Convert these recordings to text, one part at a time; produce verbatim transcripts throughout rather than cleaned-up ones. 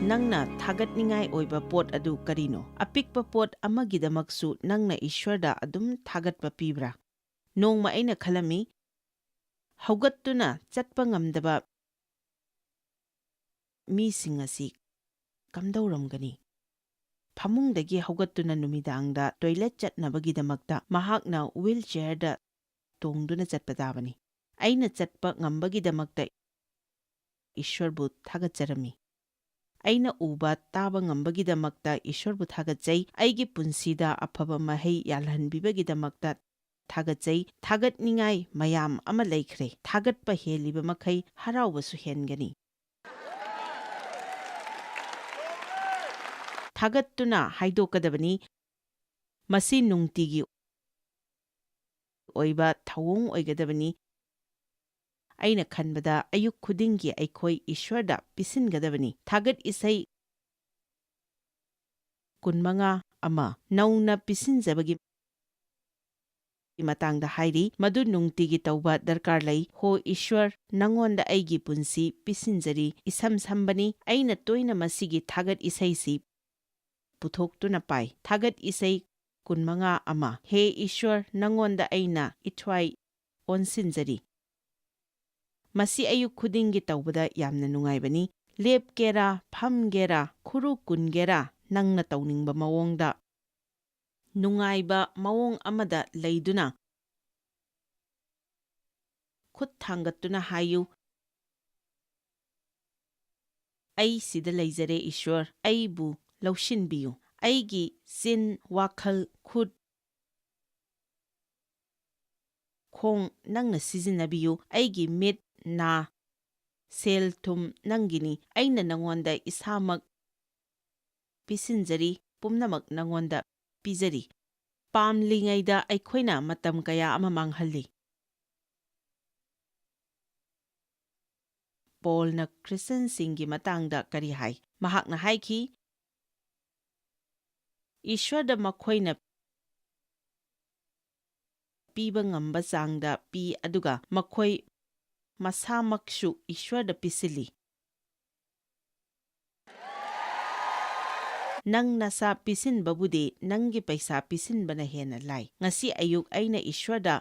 ꯅꯪꯅ ꯊꯥꯒꯠꯅꯤꯡꯉꯥꯏ ꯑꯣꯏꯕ ꯄꯣꯠ ꯑꯗꯨ ꯀꯔꯤꯅꯣ? ꯑꯄꯤꯛꯄ ꯄꯣꯠ ꯑꯃꯒꯤꯗꯃꯛꯁꯨ ꯅꯪꯅ ꯏꯁ꯭ꯋꯔꯗ ꯑꯗꯨꯝ ꯊꯥꯒꯠꯄ ꯄꯤꯕ꯭ꯔꯥ? ꯅꯣꯡꯃ ꯑꯩꯅ ꯈꯜꯂꯝꯃꯤ, ꯍꯧꯒꯠꯇꯨꯅ ꯆꯠꯄ ꯉꯝꯗꯕ ꯃꯤꯁꯤꯡ ꯑꯁꯤ ꯀꯝꯗꯧꯔꯝꯒꯅꯤ? ꯐꯃꯨꯡꯗꯒꯤ ꯍꯧꯒꯠꯇꯨꯅ ꯅꯨꯃꯤꯗꯥꯡꯗ ꯇꯣꯏꯂꯦꯠ ꯆꯠꯅꯕꯒꯤꯗꯃꯛꯇ ꯃꯍꯥꯛꯅ ꯋꯤꯜ ꯆꯦꯌꯔꯗ ꯇꯣꯡꯗꯨꯅ ꯆꯠꯄ ꯇꯥꯕꯅꯤ꯫ ꯑꯩꯅ ꯆꯠꯄ ꯉꯝꯕꯒꯤꯗꯃꯛꯇ ꯏꯁ꯭ꯋꯔꯕꯨ ꯊꯥꯒꯠꯆꯔꯝꯃꯤ꯫ ꯑꯩꯅ ꯎꯕ ꯇꯥꯕ ꯉꯝꯕꯒꯤꯗꯃꯛꯇ ꯏꯁ꯭ꯋꯔꯕꯨ ꯊꯥꯒꯠꯆꯩ꯫ ꯑꯩꯒꯤ ꯄꯨꯟꯁꯤꯗ ꯑꯐꯕ ꯃꯍꯩ ꯌꯥꯜꯍꯟꯕꯤꯕꯒꯤꯗꯃꯛꯇ ꯊꯥꯒꯠꯆꯩ꯫ ꯊꯥꯒꯠꯅꯤꯡꯉꯥꯏ ꯃꯌꯥꯝ ꯑꯃ ꯂꯩꯈ꯭ꯔꯦ꯫ ꯊꯥꯒꯠꯄ ꯍꯦꯜꯂꯤꯕ ꯃꯈꯩ ꯍꯔꯥꯎꯕꯁꯨ ꯍꯦꯟꯒꯅꯤ꯫ ꯊꯥꯒꯠꯇꯨꯅ ꯍꯥꯏꯗꯣꯛꯀꯗꯕꯅꯤ꯫ ꯃꯁꯤ ꯅꯨꯡꯇꯤꯒꯤ ꯑꯣꯏꯕ ꯊꯧꯑꯣꯡ ꯑꯣꯏꯒꯗꯕꯅꯤ꯫ ꯑꯩꯅ ꯈꯟꯕꯗ ꯑꯌꯨꯛ ꯈꯨꯗꯤꯡꯒꯤ ꯑꯩꯈꯣꯏ ꯏꯁ꯭ꯋꯔꯗ ꯄꯤꯁꯤꯟꯒꯗꯕꯅꯤ꯫ ꯊꯥꯒꯠ ꯏꯁꯩ ꯀꯨꯟꯃꯉꯥ ꯑꯃ ꯅꯧꯅ ꯄꯤꯁꯤꯟꯖꯕꯒꯤ ꯃꯇꯥꯡꯗ ꯍꯥꯏꯔꯤ, ꯃꯗꯨ ꯅꯨꯡꯇꯤꯒꯤ ꯇꯧꯕ ꯗꯔꯀꯥꯔ ꯂꯩ꯫ ꯍꯣ ꯏꯁ꯭ꯋꯔ, ꯅꯉꯣꯟꯗ ꯑꯩꯒꯤ ꯄꯨꯟꯁꯤ ꯄꯤꯁꯤꯟꯖꯔꯤ꯫ ꯏꯁꯝ ꯁꯝꯕꯅꯤ, ꯑꯩꯅ ꯇꯣꯏꯅ ꯃꯁꯤꯒꯤ ꯊꯥꯒꯠ ꯏꯁꯩꯁꯤ ꯄꯨꯊꯣꯛꯇꯨꯅ ꯄꯥꯏ꯫ ꯊꯥꯒꯠ ꯏꯁꯩ ꯀꯨꯟꯃꯉꯥ ꯑꯃ, ꯍꯦ ꯏꯁ꯭ꯋꯔ, ꯅꯉꯣꯟꯗ ꯑꯩꯅ ꯏꯊ꯭ꯋꯥꯏ ꯑꯣꯟꯁꯤꯟꯖꯔꯤ꯫ ꯃꯁꯤ ꯑꯌꯨꯛ ꯈꯨꯗꯤꯡꯒꯤ ꯇꯧꯕꯗ ꯌꯥꯝꯅ ꯅꯨꯡꯉꯥꯏꯕꯅꯤ꯫ ꯂꯦꯞꯀꯦꯔꯥ, ꯐꯝꯒꯦꯔꯥ, ꯈꯨꯔꯨ ꯀꯨꯟꯒꯦꯔꯥ, ꯅꯪꯅ ꯇꯧꯅꯤꯡꯕ ꯃꯑꯣꯡꯗ, ꯅꯨꯡꯉꯥꯏꯕ ꯃꯑꯣꯡ ꯑꯃꯗ ꯂꯩꯗꯨꯅ ꯈꯨꯠ ꯊꯥꯡꯒꯠꯇꯨꯅ ꯍꯥꯏꯌꯨ, "ꯑꯩ ꯁꯤꯗ ꯂꯩꯖꯔꯦ, ꯏꯁ꯭ꯋꯔ, ꯑꯩꯕꯨ ꯂꯧꯁꯤꯟꯕꯤꯌꯨ꯫ ꯑꯩꯒꯤ ꯆꯤꯟ, ꯋꯥꯈꯜ, ꯈꯨꯠ, ꯈꯣꯡ ꯅꯪꯅ ꯁꯤꯖꯤꯟꯅꯕꯤꯌꯨ꯫ ꯑꯩꯒꯤ ꯃꯤꯠ, ꯅꯥ, ꯁꯦꯜ ꯊꯨꯝ ꯅꯪꯒꯤꯅꯤ꯫ ꯑꯩꯅ ꯅꯉꯣꯟꯗ ꯏꯁꯥꯃꯛ ꯄꯤꯁꯤꯟꯖꯔꯤ, ꯄꯨꯝꯅꯃꯛ ꯅꯉꯣꯟꯗ ꯄꯤꯖꯔꯤ꯫" ꯄꯥꯝꯂꯤꯉꯩꯗ ꯑꯩꯈꯣꯏꯅ ꯃꯇꯝ ꯀꯌꯥ ꯑꯃ ꯃꯥꯡꯍꯜꯂꯤ꯫ ꯄꯣꯜꯅ ꯈ꯭ꯔꯤꯁꯇꯤꯌꯟꯁꯤꯡꯒꯤ ꯃꯇꯥꯡꯗ ꯀꯔꯤ ꯍꯥꯏ? ꯃꯍꯥꯛꯅ ꯍꯥꯏꯈꯤ, "ꯏꯁ꯭ꯋꯔꯗ ꯃꯈꯣꯏꯅ ꯄꯤꯕ ꯉꯝꯕ ꯆꯥꯡꯗ ꯄꯤ, ꯑꯗꯨꯒ ꯃꯈꯣꯏ ꯃꯁꯥꯃꯛꯁꯨ ꯏꯁ꯭ꯋꯔꯗ ꯄꯤꯁꯤꯜꯂꯤ꯫" ꯅꯪ ꯅꯁꯥ ꯄꯤꯁꯤꯟꯕꯕꯨꯗꯤ ꯅꯪꯒꯤ ꯄꯩꯁꯥ ꯄꯤꯁꯤꯟꯕꯅ ꯍꯦꯟꯅ ꯂꯥꯏ꯫ ꯉꯁꯤ ꯑꯌꯨꯛ ꯑꯩꯅ ꯏꯁ꯭ꯋꯔꯗ,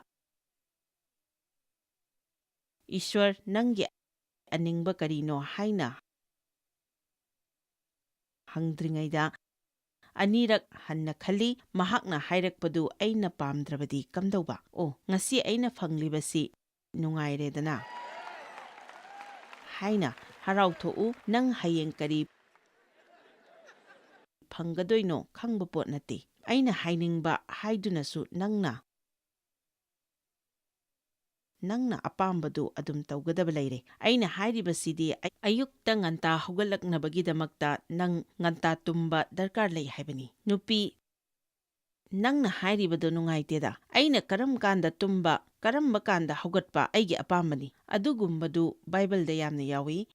"ꯏꯁ꯭ꯋꯔ, ꯅꯪꯒꯤ ꯑꯅꯤꯡꯕ ꯀꯔꯤꯅꯣ?" ꯍꯥꯏꯅ ꯍꯪꯗ꯭ꯔꯤꯉꯩꯗ ꯑꯅꯤꯔꯛ ꯍꯟꯅ ꯈꯜꯂꯤ꯫ ꯃꯍꯥꯛꯅ ꯍꯥꯏꯔꯛꯄꯗꯨ ꯑꯩꯅ ꯄꯥꯝꯗ꯭ꯔꯕꯗꯤ ꯀꯝꯗꯧꯕ? "ꯑꯣ, ꯉꯁꯤ ꯑꯩꯅ ꯐꯪꯂꯤꯕꯁꯤ ꯅꯨꯡꯉꯥꯏꯔꯦꯗꯅ" ꯍꯥꯏꯅ ꯍꯔꯥꯎꯊꯣꯛꯎ꯫ ꯅꯪ ꯍꯌꯦꯡ ꯀꯔꯤ ꯐꯪꯒꯗꯣꯏꯅꯣ ꯈꯪꯕ ꯄꯣꯠ ꯅꯠꯇꯦ꯫ ꯑꯩꯅ ꯍꯥꯏꯅꯤꯡꯕ ꯍꯥꯏꯗꯨꯅꯁꯨ ꯅꯪꯅ, ꯅꯪꯅ ꯑꯄꯥꯝꯕꯗꯨ ꯑꯗꯨꯝ ꯇꯧꯒꯗꯕ ꯂꯩꯔꯦ꯫ ꯑꯩꯅ ꯍꯥꯏꯔꯤꯕꯁꯤꯗꯤ ꯑ-, ꯑꯌꯨꯛꯇ ꯉꯟꯇꯥ ꯍꯧꯒꯠꯂꯛꯅꯕꯒꯤꯗꯃꯛꯇ ꯅꯪ ꯉꯟꯇꯥ ꯇꯨꯝꯕ ꯗꯔꯀꯥꯔ ꯂꯩ ꯍꯥꯏꯕꯅꯤ꯫ ꯅꯨꯄꯤ, ꯅꯪꯅ ꯍꯥꯏꯔꯤꯕꯗꯣ ꯅꯨꯡꯉꯥꯏꯇꯦꯗ꯫ ꯑꯩꯅ ꯀꯔꯝ ꯀꯥꯟꯗ ꯇꯨꯝꯕ, ꯀꯔꯝꯕ ꯀꯥꯟꯗ ꯍꯧꯒꯠꯄ ꯑꯩꯒꯤ ꯑꯄꯥꯝꯕꯅꯤ꯫ ꯑꯗꯨꯒꯨꯝꯕꯗꯨ ꯕꯥꯏꯕꯜꯗ ꯌꯥꯝꯅ ꯌꯥꯎꯏ꯫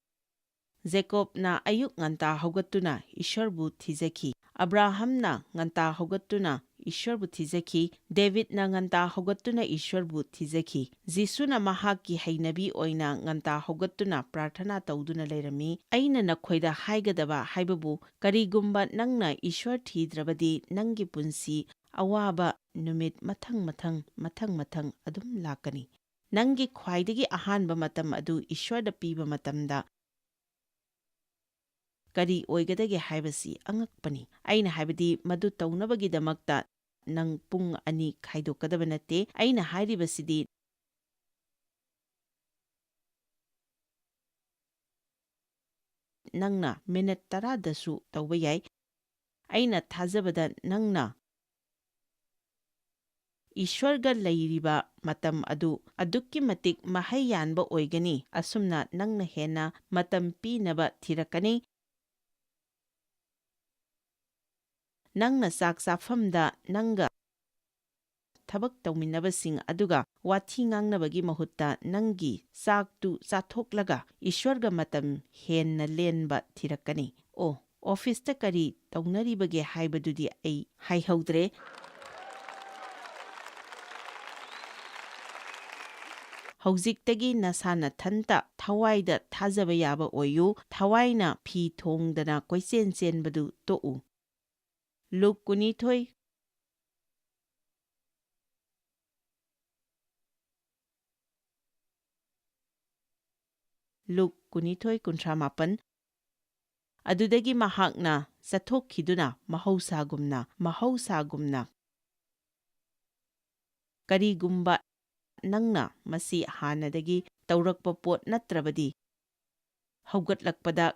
ꯖꯦꯀꯣꯕꯅ ꯑꯌꯨꯛ ꯉꯟꯇꯥ ꯍꯧꯒꯠꯇꯨꯅ ꯏꯁ꯭ꯋꯔꯕꯨ ꯊꯤꯖꯈꯤ꯫ ꯑꯕ꯭ꯔꯥꯍꯝꯅ ꯉꯟꯇꯥ ꯍꯧꯒꯠꯇꯨꯅ ꯏꯁ꯭ꯋꯔꯕꯨ ꯊꯤꯖꯈꯤ꯫ ꯗꯦꯕꯤꯗꯅ ꯉꯟꯇꯥ ꯍꯧꯒꯠꯇꯨꯅ ꯏꯁ꯭ꯋꯔꯕꯨ ꯊꯤꯖꯈꯤ꯫ ꯖꯤꯁꯨꯅ ꯃꯍꯥꯛꯀꯤ ꯍꯩꯅꯕꯤ ꯑꯣꯏꯅ ꯉꯟꯇꯥ ꯍꯧꯒꯠꯇꯨꯅ ꯄ꯭ꯔꯥꯔꯊꯅꯥ ꯇꯧꯗꯨꯅ ꯂꯩꯔꯝꯃꯤ꯫ ꯑꯩꯅ ꯅꯈꯣꯏꯗ ꯍꯥꯏꯒꯗꯕ ꯍꯥꯏꯕꯕꯨ, ꯀꯔꯤꯒꯨꯝꯕ ꯅꯪꯅ ꯏꯁ꯭ꯋꯔ ꯊꯤꯗ꯭ꯔꯕꯗꯤ, ꯅꯪꯒꯤ ꯄꯨꯟꯁꯤ ꯑꯋꯥꯕ ꯅꯨꯃꯤꯠ ꯃꯊꯪ ꯃꯊꯪ, ꯃꯊꯪ ꯃꯊꯪ ꯑꯗꯨꯝ ꯂꯥꯛꯀꯅꯤ꯫ ꯅꯪꯒꯤ ꯈ꯭ꯋꯥꯏꯗꯒꯤ ꯑꯍꯥꯟꯕ ꯃꯇꯝ ꯑꯗꯨ ꯏꯁ꯭ꯋꯔꯗ ꯄꯤꯕ ꯃꯇꯝꯗ ꯀꯔꯤ ꯑꯣꯏꯒꯗꯒꯦ ꯍꯥꯏꯕꯁꯤ ꯑꯉꯛꯄꯅꯤ꯫ ꯑꯩꯅ ꯍꯥꯏꯕꯗꯤ, ꯃꯗꯨ ꯇꯧꯅꯕꯒꯤꯗꯃꯛꯇ ꯅꯪ ꯄꯨꯡ ꯑꯅꯤ ꯈꯥꯏꯗꯣꯛꯀꯗꯕ ꯅꯠꯇꯦ꯫ ꯑꯩꯅ ꯍꯥꯏꯔꯤꯕꯁꯤꯗꯤ, ꯅꯪꯅ ꯃꯤꯅꯠ ꯇꯔꯥꯗꯁꯨ ꯇꯧꯕ ꯌꯥꯏ꯫ ꯑꯩꯅ ꯊꯥꯖꯕꯗ ꯅꯪꯅ ꯏꯁ꯭ꯋꯔꯒ ꯂꯩꯔꯤꯕ ꯃꯇꯝ ꯑꯗꯨ ꯑꯗꯨꯛꯀꯤ ꯃꯇꯤꯛ ꯃꯍꯩ ꯌꯥꯟꯕ ꯑꯣꯏꯒꯅꯤ꯫ ꯑꯁꯨꯝꯅ ꯅꯪꯅ ꯍꯦꯟꯅ ꯃꯇꯝ ꯄꯤꯅꯕ ꯊꯤꯔꯛꯀꯅꯤ꯫ ꯅꯪꯅ ꯆꯥꯛ ꯆꯥꯐꯝꯗ ꯅꯪꯒ ꯊꯕꯛ ꯇꯧꯃꯤꯟꯅꯕꯁꯤꯡ ꯑꯗꯨꯒ ꯋꯥꯊꯤ ꯉꯥꯡꯅꯕꯒꯤ ꯃꯍꯨꯠꯇ, ꯅꯪꯒꯤ ꯆꯥꯛꯇꯨ ꯆꯥꯊꯣꯛꯂꯒ ꯏꯁ꯭ꯋꯔꯒ ꯃꯇꯝ ꯍꯦꯟꯅ ꯂꯦꯟꯕ ꯊꯤꯔꯛꯀꯅꯤ꯫ ꯑꯣ, ꯑꯣꯐꯤꯁꯇ ꯀꯔꯤ ꯇꯧꯅꯔꯤꯕꯒꯦ ꯍꯥꯏꯕꯗꯨꯗꯤ ꯑꯩ ꯍꯥꯏꯍꯧꯗ꯭ꯔꯦ꯫ ꯍꯧꯖꯤꯛꯇꯒꯤ ꯅꯁꯥ ꯅꯊꯟꯇ ꯊꯋꯥꯏꯗ ꯊꯥꯖꯕ ꯌꯥꯕ ꯑꯣꯏꯌꯨ꯫ ꯊꯋꯥꯏꯅ ꯐꯤ ꯊꯣꯡꯗꯅ ꯀꯣꯏꯆꯦꯟ ꯆꯦꯟꯕꯗꯨ ꯇꯣꯛꯎ꯫ ꯂꯨꯛ ꯀꯨꯟꯅꯤꯊꯣꯏ, ꯂꯨꯛ ꯀꯨꯟꯅꯤꯊꯣꯏ, ꯀꯨꯟꯊ꯭ꯔꯥ ꯃꯥꯄꯟ꯫ ꯑꯗꯨꯗꯒꯤ ꯃꯍꯥꯛꯅ ꯆꯠꯊꯣꯛꯈꯤꯗꯨꯅ ꯃꯍꯧꯁꯥꯒꯨꯝꯅ, ꯃꯍꯧꯁꯥꯒꯨꯝꯅ, ꯀꯔꯤꯒꯨꯝꯕ ꯅꯪꯅ ꯃꯁꯤ ꯍꯥꯟꯅꯗꯒꯤ ꯇꯧꯔꯛꯄ ꯄꯣꯠ ꯅꯠꯇ꯭ꯔꯕꯗꯤ, ꯍꯧꯒꯠꯂꯛꯄꯗ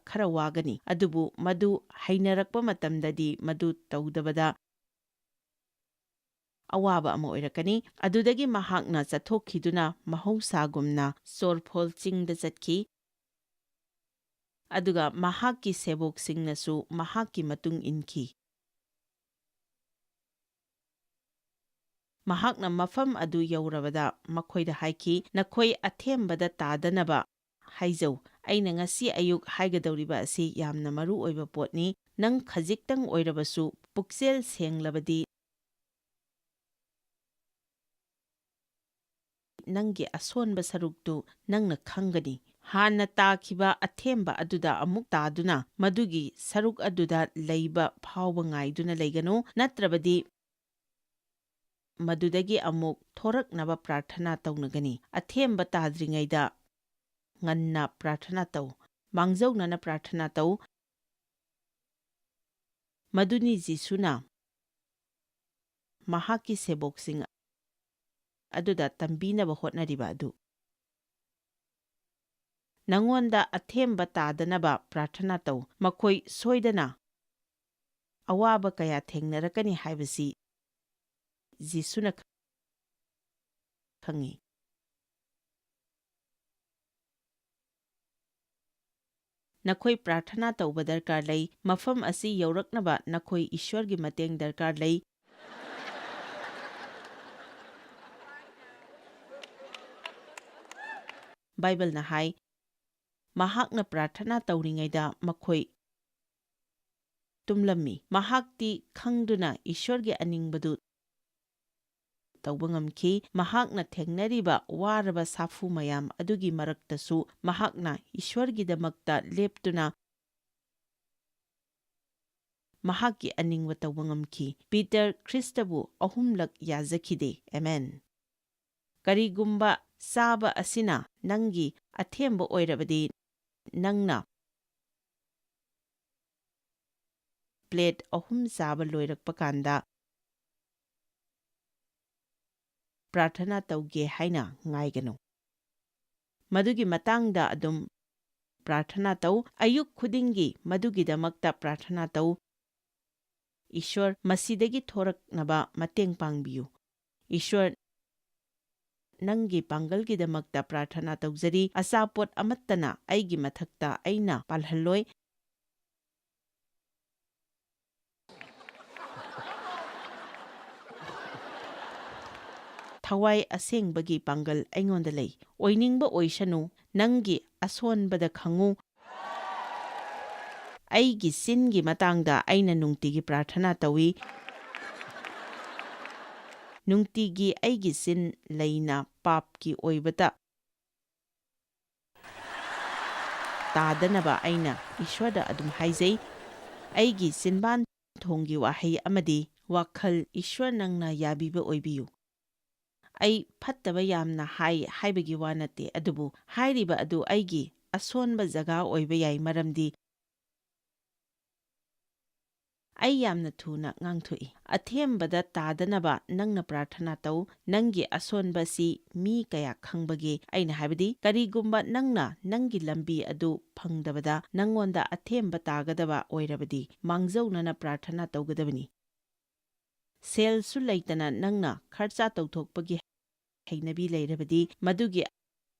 ꯈꯔ ꯋꯥꯒꯅꯤ, ꯑꯗꯨꯕꯨ ꯃꯗꯨ ꯍꯩꯅꯔꯛꯄ ꯃꯇꯝꯗꯗꯤ ꯃꯗꯨ ꯇꯧꯗꯕꯗ ꯑꯋꯥꯕ ꯑꯃ ꯑꯣꯏꯔꯛꯀꯅꯤ꯫ ꯑꯗꯨꯗꯒꯤ ꯃꯍꯥꯛꯅ ꯆꯠꯊꯣꯛꯈꯤꯗꯨꯅ ꯃꯍꯧꯁꯥꯒꯨꯝꯅ ꯆꯣꯔꯐꯣꯜ ꯆꯤꯡꯗ ꯆꯠꯈꯤ, ꯑꯗꯨꯒ ꯃꯍꯥꯛꯀꯤ ꯁꯦꯕꯣꯛꯁꯤꯡꯅꯁꯨ ꯃꯍꯥꯛꯀꯤ ꯃꯇꯨꯡ ꯏꯟꯈꯤ꯫ ꯃꯍꯥꯛꯅ ꯃꯐꯝ ꯑꯗꯨ ꯌꯧꯔꯕꯗ ꯃꯈꯣꯏꯗ ꯍꯥꯏꯈꯤ, "ꯅꯈꯣꯏ ꯑꯊꯦꯝꯕꯗ ꯇꯥꯗꯅꯕ ꯍꯥꯏꯖꯧ꯫ ꯑꯩꯅ ꯉꯁꯤ ꯑꯌꯨꯛ ꯍꯥꯏꯒꯗꯧꯔꯤꯕ ꯑꯁꯤ ꯌꯥꯝꯅ ꯃꯔꯨ ꯑꯣꯏꯕ ꯄꯣꯠꯅꯤ꯫ ꯅꯪ ꯈꯖꯤꯛꯇꯪ ꯑꯣꯏꯔꯕꯁꯨ ꯄꯨꯛꯆꯦꯜ ꯁꯦꯡꯂꯕꯗꯤ, ꯅꯪꯒꯤ ꯑꯁꯣꯟꯕ ꯁꯔꯨꯛꯇꯨ ꯅꯪꯅ ꯈꯪꯒꯅꯤ꯫ ꯍꯥꯟꯅ ꯇꯥꯈꯤꯕ ꯑꯊꯦꯝꯕ ꯑꯗꯨꯗ ꯑꯃꯨꯛ ꯇꯥꯗꯨꯅ ꯃꯗꯨꯒꯤ ꯁꯔꯨꯛ ꯑꯗꯨꯗ ꯂꯩꯕ ꯐꯥꯎꯕ ꯉꯥꯏꯗꯨꯅ ꯂꯩꯒꯅꯨ, ꯅꯠꯇ꯭ꯔꯕꯗꯤ ꯃꯗꯨꯗꯒꯤ ꯑꯃꯨꯛ ꯊꯣꯔꯛꯅꯕ ꯄ꯭ꯔꯥꯔꯊꯅꯥ ꯇꯧꯅꯒꯅꯤ꯫ ꯑꯊꯦꯝꯕ ꯇꯥꯗ꯭ꯔꯤꯉꯩꯗ ꯉꯟꯅ ꯄ꯭ꯔꯥꯔꯊꯅꯥ ꯇꯧ, ꯃꯥꯡꯖꯧꯅꯅ ꯄ꯭ꯔꯥꯔꯊꯅꯥ ꯇꯧ꯫" ꯃꯗꯨꯅꯤ ꯖꯤꯁꯨꯅ ꯃꯍꯥꯛꯀꯤ ꯁꯦꯕꯣꯛꯁꯤꯡ ꯑꯗꯨꯗ ꯇꯝꯕꯤꯅꯕ ꯍꯣꯠꯅꯔꯤꯕ ꯑꯗꯨ꯫ ꯅꯉꯣꯟꯗ ꯑꯊꯦꯝꯕ ꯇꯥꯗꯅꯕ ꯄ꯭ꯔꯥꯔꯊꯅꯥ ꯇꯧ꯫ ꯃꯈꯣꯏ ꯁꯣꯏꯗꯅ ꯑꯋꯥꯕ ꯀꯌꯥ ꯊꯦꯡꯅꯔꯛꯀꯅꯤ ꯍꯥꯏꯕꯁꯤ ꯖꯤꯁꯨꯅ ꯈꯪꯏ꯫ ꯅꯈꯣꯏ ꯄ꯭ꯔꯥꯔꯊꯅꯥ ꯇꯧꯕ ꯗꯔꯀꯥꯔ ꯂꯩ꯫ ꯃꯐꯝ ꯑꯁꯤ ꯌꯧꯔꯛꯅꯕ ꯅꯈꯣꯏ ꯏꯁ꯭ꯋꯔꯒꯤ ꯃꯇꯦꯡ ꯗꯔꯀꯥꯔ ꯂꯩ꯫ ꯕꯥꯏꯕꯜꯅ ꯍꯥꯏ, "ꯃꯍꯥꯛꯅ ꯄ꯭ꯔꯥꯔꯊꯅꯥ ꯇꯧꯔꯤꯉꯩꯗ ꯃꯈꯣꯏ ꯇꯨꯝꯂꯝꯃꯤ꯫" ꯃꯍꯥꯛꯇꯤ ꯈꯪꯗꯨꯅ ꯏꯁ꯭ꯋꯔꯒꯤ ꯑꯅꯤꯡꯕꯗꯨ ꯇꯧꯕ ꯉꯝꯈꯤ꯫ ꯃꯍꯥꯛꯅ ꯊꯦꯡꯅꯔꯤꯕ ꯋꯥꯔꯕ ꯁꯥꯐꯨ ꯃꯌꯥꯝ ꯑꯗꯨꯒꯤ ꯃꯔꯛꯇꯁꯨ ꯃꯍꯥꯛꯅ ꯏꯁ꯭ꯋꯔꯒꯤꯗꯃꯛꯇ ꯂꯦꯞꯇꯨꯅ ꯃꯍꯥꯛꯀꯤ ꯑꯅꯤꯡꯕ ꯇꯧꯕ ꯉꯝꯈꯤ꯫ ꯄꯤꯇꯔ ꯈ꯭ꯔꯤꯁꯇꯕꯨ ꯑꯍꯨꯝꯂꯛ ꯌꯥꯖꯈꯤꯗꯦ꯫ ꯑꯦꯃꯦꯟ꯫ ꯀꯔꯤꯒꯨꯝꯕ ꯆꯥꯕ ꯑꯁꯤꯅ ꯅꯪꯒꯤ ꯑꯊꯦꯝꯕ ꯑꯣꯏꯔꯕꯗꯤ, ꯅꯪꯅ ꯄ꯭ꯂꯦꯠ ꯑꯍꯨꯝ ꯆꯥꯕ ꯂꯣꯏꯔꯛꯄ ꯀꯥꯟꯗ ꯄ꯭ꯔꯥꯔꯊꯅꯥ ꯇꯧꯒꯦ ꯍꯥꯏꯅ ꯉꯥꯏꯒꯅꯨ꯫ ꯃꯗꯨꯒꯤ ꯃꯇꯥꯡꯗ ꯑꯗꯨꯝ ꯄ꯭ꯔꯥꯔꯊꯅꯥ ꯇꯧ꯫ ꯑꯌꯨꯛ ꯈꯨꯗꯤꯡꯒꯤ ꯃꯗꯨꯒꯤꯗꯃꯛꯇ ꯄ꯭ꯔꯥꯔꯊꯅꯥ ꯇꯧ꯫ "ꯏꯁ꯭ꯋꯔ, ꯃꯁꯤꯗꯒꯤ ꯊꯣꯔꯛꯅꯕ ꯃꯇꯦꯡ ꯄꯥꯡꯕꯤꯌꯨ꯫ ꯏꯁ꯭ꯋꯔ, ꯅꯪꯒꯤ ꯄꯥꯡꯒꯜꯒꯤꯗꯃꯛꯇ ꯄ꯭ꯔꯥꯔꯊꯅꯥ ꯇꯧꯖꯔꯤ꯫ ꯑꯆꯥꯄꯣꯠ ꯑꯃꯠꯇꯅ ꯑꯩꯒꯤ ꯃꯊꯛꯇ ꯑꯩꯅ ꯄꯥꯜꯍꯜꯂꯣꯏ꯫ ꯊꯋꯥꯏ ꯑꯁꯦꯡꯕꯒꯤ ꯄꯥꯡꯒꯜ ꯑꯩꯉꯣꯟꯗ ꯂꯩ꯫ ꯑꯣꯏꯅꯤꯡꯕ ꯑꯣꯏꯁꯅꯨ, ꯅꯪꯒꯤ ꯑꯁꯣꯟꯕꯗ ꯈꯪꯉꯨ꯫ ꯑꯩꯒꯤ ꯆꯤꯟꯒꯤ ꯃꯇꯥꯡꯗ ꯑꯩꯅ ꯅꯨꯡꯇꯤꯒꯤ ꯄ꯭ꯔꯥꯔꯊꯅꯥ ꯇꯧꯏ꯫ ꯅꯨꯡꯇꯤꯒꯤ ꯑꯩꯒꯤ ꯆꯤꯟ ꯂꯩꯅ ꯄꯥꯞꯀꯤ ꯑꯣꯏꯕꯇ ꯇꯥꯗꯅꯕ ꯑꯩꯅ ꯏꯁ꯭ꯋꯔꯗ ꯑꯗꯨꯝ ꯍꯥꯏꯖꯩ꯫ ꯑꯩꯒꯤ ꯆꯤꯟꯕꯥꯟ ꯊꯣꯡꯒꯤ ꯋꯥꯍꯩ ꯑꯃꯗꯤ ꯋꯥꯈꯜ, ꯏꯁ꯭ꯋꯔ, ꯅꯪꯅ ꯌꯥꯕꯤꯕ ꯑꯣꯏꯕꯤꯌꯨ꯫ ꯑꯩ ꯐꯠꯇꯕ ꯌꯥꯝꯅ ꯍꯥꯏ ꯍꯥꯏꯕꯒꯤ ꯋꯥ ꯅꯠꯇꯦ, ꯑꯗꯨꯕꯨ ꯍꯥꯏꯔꯤꯕ ꯑꯗꯨ ꯑꯩꯒꯤ ꯑꯁꯣꯟꯕ ꯖꯒꯥ ꯑꯣꯏꯕ ꯌꯥꯏ, ꯃꯔꯝꯗꯤ ꯑꯩ ꯌꯥꯝꯅ ꯊꯨꯅ ꯉꯥꯡꯊꯣꯛꯏ꯫ ꯑꯊꯦꯝꯕꯗ ꯇꯥꯗꯅꯕ ꯅꯪꯅ ꯄ꯭ꯔꯥꯔꯊꯅꯥ ꯇꯧ꯫ ꯅꯪꯒꯤ ꯑꯁꯣꯟꯕꯁꯤ ꯃꯤ ꯀꯌꯥ ꯈꯪꯕꯒꯦ? ꯑꯩꯅ ꯍꯥꯏꯕꯗꯤ, ꯀꯔꯤꯒꯨꯝꯕ ꯅꯪꯅ ꯅꯪꯒꯤ ꯂꯝꯕꯤ ꯑꯗꯨ ꯐꯪꯗꯕꯗ ꯅꯪꯉꯣꯟꯗ ꯑꯊꯦꯝꯕ ꯇꯥꯒꯗꯕ ꯑꯣꯏꯔꯕꯗꯤ, ꯃꯥꯡꯖꯧꯅꯅ ꯄ꯭ꯔꯥꯔꯊꯅꯥ ꯇꯧꯒꯗꯕꯅꯤ꯫ ꯁꯦꯜꯁꯨ ꯂꯩꯇꯅ ꯅꯪꯅ ꯈꯔꯆꯥ ꯇꯧꯊꯣꯛꯄꯒꯤ ꯍꯩꯅꯕꯤ ꯂꯩꯔꯕꯗꯤ, ꯃꯗꯨꯒꯤ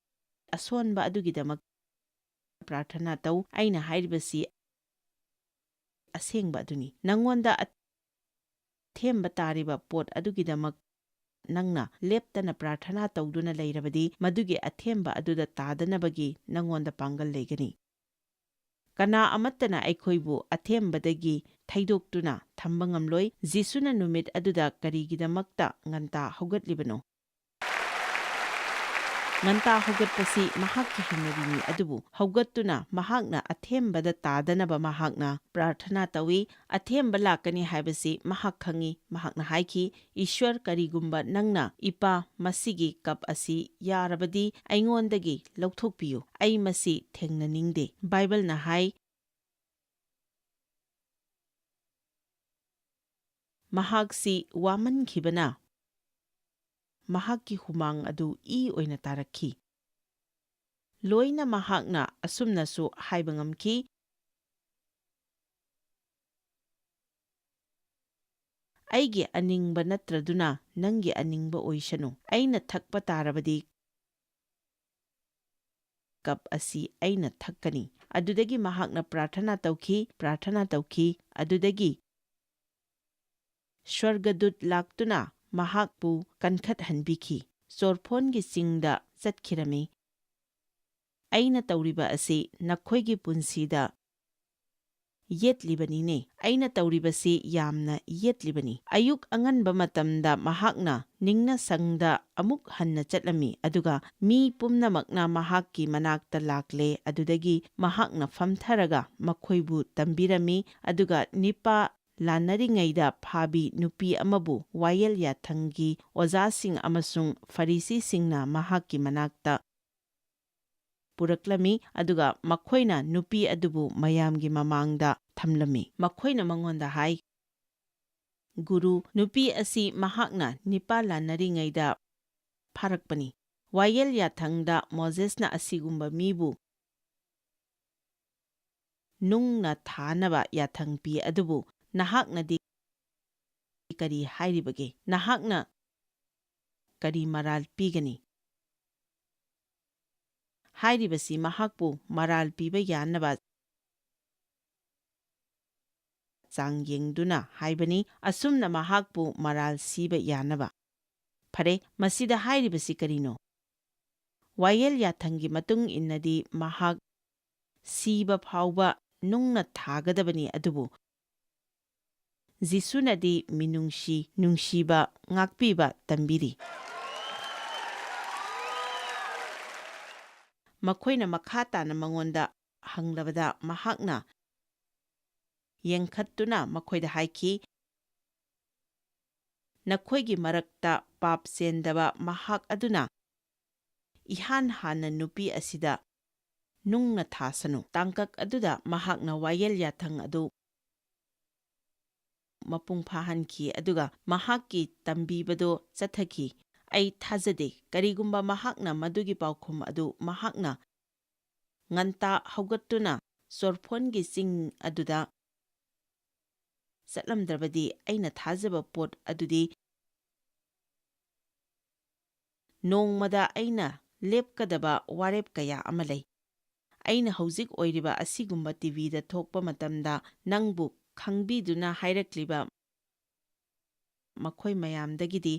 ꯑꯁꯣꯟꯕ ꯑꯗꯨꯒꯤꯗꯃꯛ ꯄ꯭ꯔꯥꯔꯊꯅꯥ ꯇꯧ꯫ ꯑꯩꯅ ꯍꯥꯏꯔꯤꯕꯁꯤ ꯑꯁꯦꯡꯕ ꯑꯗꯨꯅꯤ꯫ ꯅꯪꯉꯣꯟꯗ ꯑꯊꯦꯝꯕ ꯇꯥꯔꯤꯕ ꯄꯣꯠ ꯑꯗꯨꯒꯤꯗꯃꯛ ꯅꯪꯅ ꯂꯦꯞꯇꯅ ꯄ꯭ꯔꯥꯔꯊꯅꯥ ꯇꯧꯗꯨꯅ ꯂꯩꯔꯕꯗꯤ, ꯃꯗꯨꯒꯤ ꯑꯊꯦꯝꯕ ꯑꯗꯨꯗ ꯇꯥꯗꯅꯕꯒꯤ ꯅꯪꯉꯣꯟꯗ ꯄꯥꯡꯒꯜ ꯂꯩꯒꯅꯤ꯫ ꯀꯅꯥ ꯑꯃꯠꯇꯅ ꯑꯩꯈꯣꯏꯕꯨ ꯑꯊꯦꯝꯕꯗꯒꯤ ꯊꯩꯗꯣꯛꯇꯨꯅ ꯊꯝꯕ ꯉꯝꯂꯣꯏ꯫ ꯖꯤꯁꯨꯅ ꯅꯨꯃꯤꯠ ꯑꯗꯨꯗ ꯀꯔꯤꯒꯤꯗꯃꯛꯇ ꯉꯟꯇꯥ ꯍꯧꯒꯠꯂꯤꯕꯅꯣ? ꯉꯟꯇꯥ ꯍꯧꯒꯠꯄꯁꯤ ꯃꯍꯥꯛꯀꯤ ꯍꯩꯅꯕꯤꯅꯤ, ꯑꯗꯨꯕꯨ ꯍꯧꯒꯠꯇꯨꯅ ꯃꯍꯥꯛꯅ ꯑꯊꯦꯝꯕꯗ ꯇꯥꯗꯅꯕ ꯃꯍꯥꯛꯅ ꯄ꯭ꯔꯥꯔꯊꯅꯥ ꯇꯧꯏ꯫ ꯑꯊꯦꯝꯕ ꯂꯥꯛꯀꯅꯤ ꯍꯥꯏꯕꯁꯤ ꯃꯍꯥꯛ ꯈꯪꯏ꯫ ꯃꯍꯥꯛꯅ ꯍꯥꯏꯈꯤ, "ꯏꯁ꯭ꯋꯔ, ꯀꯔꯤꯒꯨꯝꯕ ꯅꯪꯅ, ꯏꯄꯥ, ꯃꯁꯤꯒꯤ ꯀꯞ ꯑꯁꯤ ꯌꯥꯔꯕꯗꯤ ꯑꯩꯉꯣꯟꯗꯒꯤ ꯂꯧꯊꯣꯛꯄꯤꯌꯨ꯫ ꯑꯩ ꯃꯁꯤ ꯊꯦꯡꯅꯅꯤꯡꯗꯦ꯫" ꯕꯥꯏꯕꯜꯅ ꯍꯥꯏ, ꯃꯍꯥꯛꯁꯤ ꯋꯥꯃꯟꯈꯤꯕꯅ ꯃꯍꯥꯛꯀꯤ ꯍꯨꯃꯥꯡ ꯑꯗꯨ ꯏ ꯑꯣꯏꯅ ꯇꯥꯔꯛꯈꯤ꯫ ꯂꯣꯏꯅ ꯃꯍꯥꯛꯅ ꯑꯁꯨꯝꯅꯁꯨ ꯍꯥꯏꯕ ꯉꯝꯈꯤ, "ꯑꯩꯒꯤ ꯑꯅꯤꯡꯕ ꯅꯠꯇ꯭ꯔꯗꯨꯅ ꯅꯪꯒꯤ ꯑꯅꯤꯡꯕ ꯑꯣꯏꯁꯅꯨ꯫ ꯑꯩꯅ ꯊꯛꯄ ꯇꯥꯔꯕꯗꯤ ꯀꯞ ꯑꯁꯤ ꯑꯩꯅ ꯊꯛꯀꯅꯤ꯫" ꯑꯗꯨꯗꯒꯤ ꯃꯍꯥꯛꯅ ꯄ꯭ꯔꯥꯔꯊꯅꯥ ꯇꯧꯈꯤ, ꯄ꯭ꯔꯥꯔꯊꯅꯥ ꯇꯧꯈꯤ꯫ ꯑꯗꯨꯗꯒꯤ ꯁ꯭ꯋꯔꯒꯗꯨꯠ ꯂꯥꯛꯇꯨꯅ ꯃꯍꯥꯛꯄꯨ ꯀꯟꯈꯠꯍꯟꯕꯤꯈꯤ꯫ ꯆꯣꯔꯐꯣꯟꯒꯤ ꯆꯤꯡꯗ ꯆꯠꯈꯤꯔꯝꯃꯤ꯫ "ꯑꯩꯅ ꯇꯧꯔꯤꯕ ꯑꯁꯤ ꯅꯈꯣꯏꯒꯤ ꯄꯨꯟꯁꯤꯗ ꯌꯦꯠꯂꯤꯕꯅꯤꯅꯦ꯫ ꯑꯩꯅ ꯇꯧꯔꯤꯕꯁꯤ ꯌꯥꯝꯅ ꯌꯦꯠꯂꯤꯕꯅꯤ꯫" ꯑꯌꯨꯛ ꯑꯉꯟꯕ ꯃꯇꯝꯗ ꯃꯍꯥꯛꯅ ꯅꯤꯡꯅ ꯁꯪꯗ ꯑꯃꯨꯛ ꯍꯟꯅ ꯆꯠꯂꯝꯃꯤ, ꯑꯗꯨꯒ ꯃꯤ ꯄꯨꯝꯅꯃꯛꯅ ꯃꯍꯥꯛꯀꯤ ꯃꯅꯥꯛꯇ ꯂꯥꯛꯂꯦ꯫ ꯑꯗꯨꯗꯒꯤ ꯃꯍꯥꯛꯅ ꯐꯝꯊꯔꯒ ꯃꯈꯣꯏꯕꯨ ꯇꯝꯕꯤꯔꯝꯃꯤ, ꯑꯗꯨꯒ ꯅꯤꯄꯥ ꯂꯥꯟꯅꯔꯤꯉꯩꯗ ꯐꯥꯕꯤ ꯅꯨꯄꯤ ꯑꯃꯕꯨ ꯋꯥꯌꯦꯜ ꯌꯥꯊꯪꯒꯤ ꯑꯣꯖꯥꯁꯤꯡ ꯑꯃꯁꯨꯡ ꯐꯔꯤꯁꯤꯁꯤꯡꯅ ꯃꯍꯥꯛꯀꯤ ꯃꯅꯥꯛꯇ ꯄꯨꯔꯛꯂꯝꯃꯤ, ꯑꯗꯨꯒ ꯃꯈꯣꯏꯅ ꯅꯨꯄꯤ ꯑꯗꯨꯕꯨ ꯃꯌꯥꯝꯒꯤ ꯃꯃꯥꯡꯗ ꯊꯝꯂꯝꯃꯤ꯫ ꯃꯈꯣꯏꯅ ꯃꯉꯣꯟꯗ ꯍꯥꯏ, "ꯒꯨꯔꯨ, ꯅꯨꯄꯤ ꯑꯁꯤ ꯃꯍꯥꯛꯅ ꯅꯤꯄꯥ ꯂꯥꯟꯅꯔꯤꯉꯩꯗ ꯐꯥꯔꯛꯄꯅꯤ꯫ ꯋꯥꯌꯦꯜ ꯌꯥꯊꯪꯗ ꯃꯣꯖꯦꯁꯅ ꯑꯁꯤꯒꯨꯝꯕ ꯃꯤꯕꯨ ꯅꯨꯡꯅ ꯊꯥꯅꯕ ꯌꯥꯊꯪ ꯄꯤ, ꯑꯗꯨꯕꯨ ꯅꯍꯥꯛꯅꯗꯤ ꯀꯔꯤ ꯍꯥꯏꯔꯤꯕꯒꯦ? ꯅꯍꯥꯛꯅ ꯀꯔꯤ ꯃꯔꯥꯜ ꯄꯤꯒꯅꯤ?" ꯍꯥꯏꯔꯤꯕꯁꯤ ꯃꯍꯥꯛꯄꯨ ꯃꯔꯥꯜ ꯄꯤꯕ ꯌꯥꯅꯕ ꯆꯥꯡ ꯌꯦꯡꯗꯨꯅ ꯍꯥꯏꯕꯅꯤ, ꯑꯁꯨꯝꯅ ꯃꯍꯥꯛꯄꯨ ꯃꯔꯥꯜ ꯁꯤꯕ ꯌꯥꯅꯕ꯫ ꯐꯔꯦ, ꯃꯁꯤꯗ ꯍꯥꯏꯔꯤꯕꯁꯤ ꯀꯔꯤꯅꯣ? ꯋꯥꯌꯦꯜ ꯌꯥꯊꯪꯒꯤ ꯃꯇꯨꯡ ꯏꯟꯅꯗꯤ ꯃꯍꯥꯛ ꯁꯤꯕ ꯐꯥꯎꯕ ꯅꯨꯡꯅ ꯊꯥꯒꯗꯕꯅꯤ, ꯑꯗꯨꯕꯨ ꯖꯤꯁꯨꯅꯗꯤ ꯃꯤꯅꯨꯡꯁꯤ, ꯅꯨꯡꯁꯤꯕ, ꯉꯥꯛꯄꯤꯕ ꯇꯝꯕꯤꯔꯤ꯫ ꯃꯈꯣꯏꯅ ꯃꯈꯥ ꯇꯥꯅ ꯃꯉꯣꯟꯗ ꯍꯪꯂꯕꯗ, ꯃꯍꯥꯛꯅ ꯌꯦꯡꯈꯠꯇꯨꯅ ꯃꯈꯣꯏꯗ ꯍꯥꯏꯈꯤ, "ꯅꯈꯣꯏꯒꯤ ꯃꯔꯛꯇ ꯄꯥꯞ ꯆꯦꯟꯗꯕ ꯃꯍꯥꯛ ꯑꯗꯨꯅ ꯏꯍꯥꯟ ꯍꯥꯟꯅ ꯅꯨꯄꯤ ꯑꯁꯤꯗ ꯅꯨꯡꯅ ꯊꯥꯁꯅꯨ꯫" ꯇꯥꯡꯀꯛ ꯑꯗꯨꯗ ꯃꯍꯥꯛꯅ ꯋꯥꯌꯦꯜ ꯌꯥꯊꯪ ꯑꯗꯨ ꯃꯄꯨꯡ ꯐꯥꯍꯟꯈꯤ, ꯑꯗꯨꯒ ꯃꯍꯥꯛꯀꯤ ꯇꯝꯕꯤꯕꯗꯨ ꯆꯠꯊꯈꯤ꯫ ꯑꯩ ꯊꯥꯖꯗꯦ꯫ ꯀꯔꯤꯒꯨꯝꯕ ꯃꯍꯥꯛꯅ ꯃꯗꯨꯒꯤ ꯄꯥꯎꯈꯨꯝ ꯑꯗꯨ ꯃꯍꯥꯛꯅ ꯉꯟꯇꯥ ꯍꯧꯒꯠꯇꯨꯅ ꯆꯣꯔꯐꯣꯟꯒꯤ ꯆꯤꯡ ꯑꯗꯨꯗ ꯆꯠꯂꯝꯗ꯭ꯔꯕꯗꯤ, ꯑꯩꯅ ꯊꯥꯖꯕ ꯄꯣꯠ ꯑꯗꯨꯗꯤ ꯅꯣꯡꯃꯗ ꯑꯩꯅ ꯂꯦꯞꯀꯗꯕ ꯋꯥꯔꯦꯞ ꯀꯌꯥ ꯑꯃ ꯂꯩ꯫ ꯑꯩꯅ ꯍꯧꯖꯤꯛ ꯑꯣꯏꯔꯤꯕ ꯑꯁꯤꯒꯨꯝꯕ ꯇꯤꯚꯤꯗ ꯊꯣꯛꯄ ꯃꯇꯝꯗ ꯅꯪꯕꯨ ꯈꯪꯕꯤꯗꯨꯅ ꯍꯥꯏꯔꯛꯂꯤꯕ ꯃꯈꯣꯏ ꯃꯌꯥꯝꯗꯒꯤꯗꯤ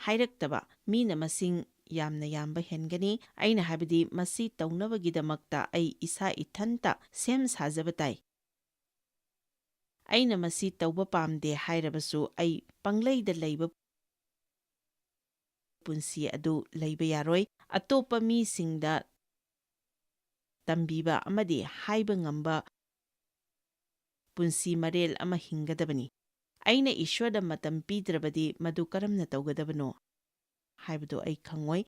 ꯍꯥꯏꯔꯛꯇꯕ ꯃꯤꯅ ꯃꯁꯤꯡ ꯌꯥꯝꯅ ꯌꯥꯝꯕ ꯍꯦꯟꯒꯅꯤ꯫ ꯑꯩꯅ ꯍꯥꯏꯕꯗꯤ, ꯃꯁꯤ ꯇꯧꯅꯕꯒꯤꯗꯃꯛꯇ ꯑꯩ ꯏꯁꯥ ꯏꯊꯟꯇ ꯁꯦꯝ ꯁꯥꯖꯕ ꯇꯥꯏ꯫ ꯑꯩꯅ ꯃꯁꯤ ꯇꯧꯕ ꯄꯥꯝꯗꯦ ꯍꯥꯏꯔꯕꯁꯨ, ꯑꯩ ꯄꯪꯂꯩꯗ ꯂꯩꯕ ꯄꯨꯟꯁꯤ ꯑꯗꯨ ꯂꯩꯕ ꯌꯥꯔꯣꯏ꯫ ꯑꯇꯣꯞꯄ ꯃꯤꯁꯤꯡꯗ ꯇꯝꯕꯤꯕ ꯑꯃꯗꯤ ꯍꯥꯏꯕ ꯉꯝꯕ ꯄꯨꯟꯁꯤ ꯃꯔꯦꯜ ꯑꯃ ꯍꯤꯡꯒꯗꯕꯅꯤ꯫ ꯑꯩꯅ ꯏꯁ꯭ꯋꯔꯗ ꯃꯇꯝ ꯄꯤꯗ꯭ꯔꯕꯗꯤ ꯃꯗꯨ ꯀꯔꯝꯅ ꯇꯧꯒꯗꯕꯅꯣ ꯍꯥꯏꯕꯗꯨ ꯑꯩ ꯈꯪꯉꯣꯏ꯫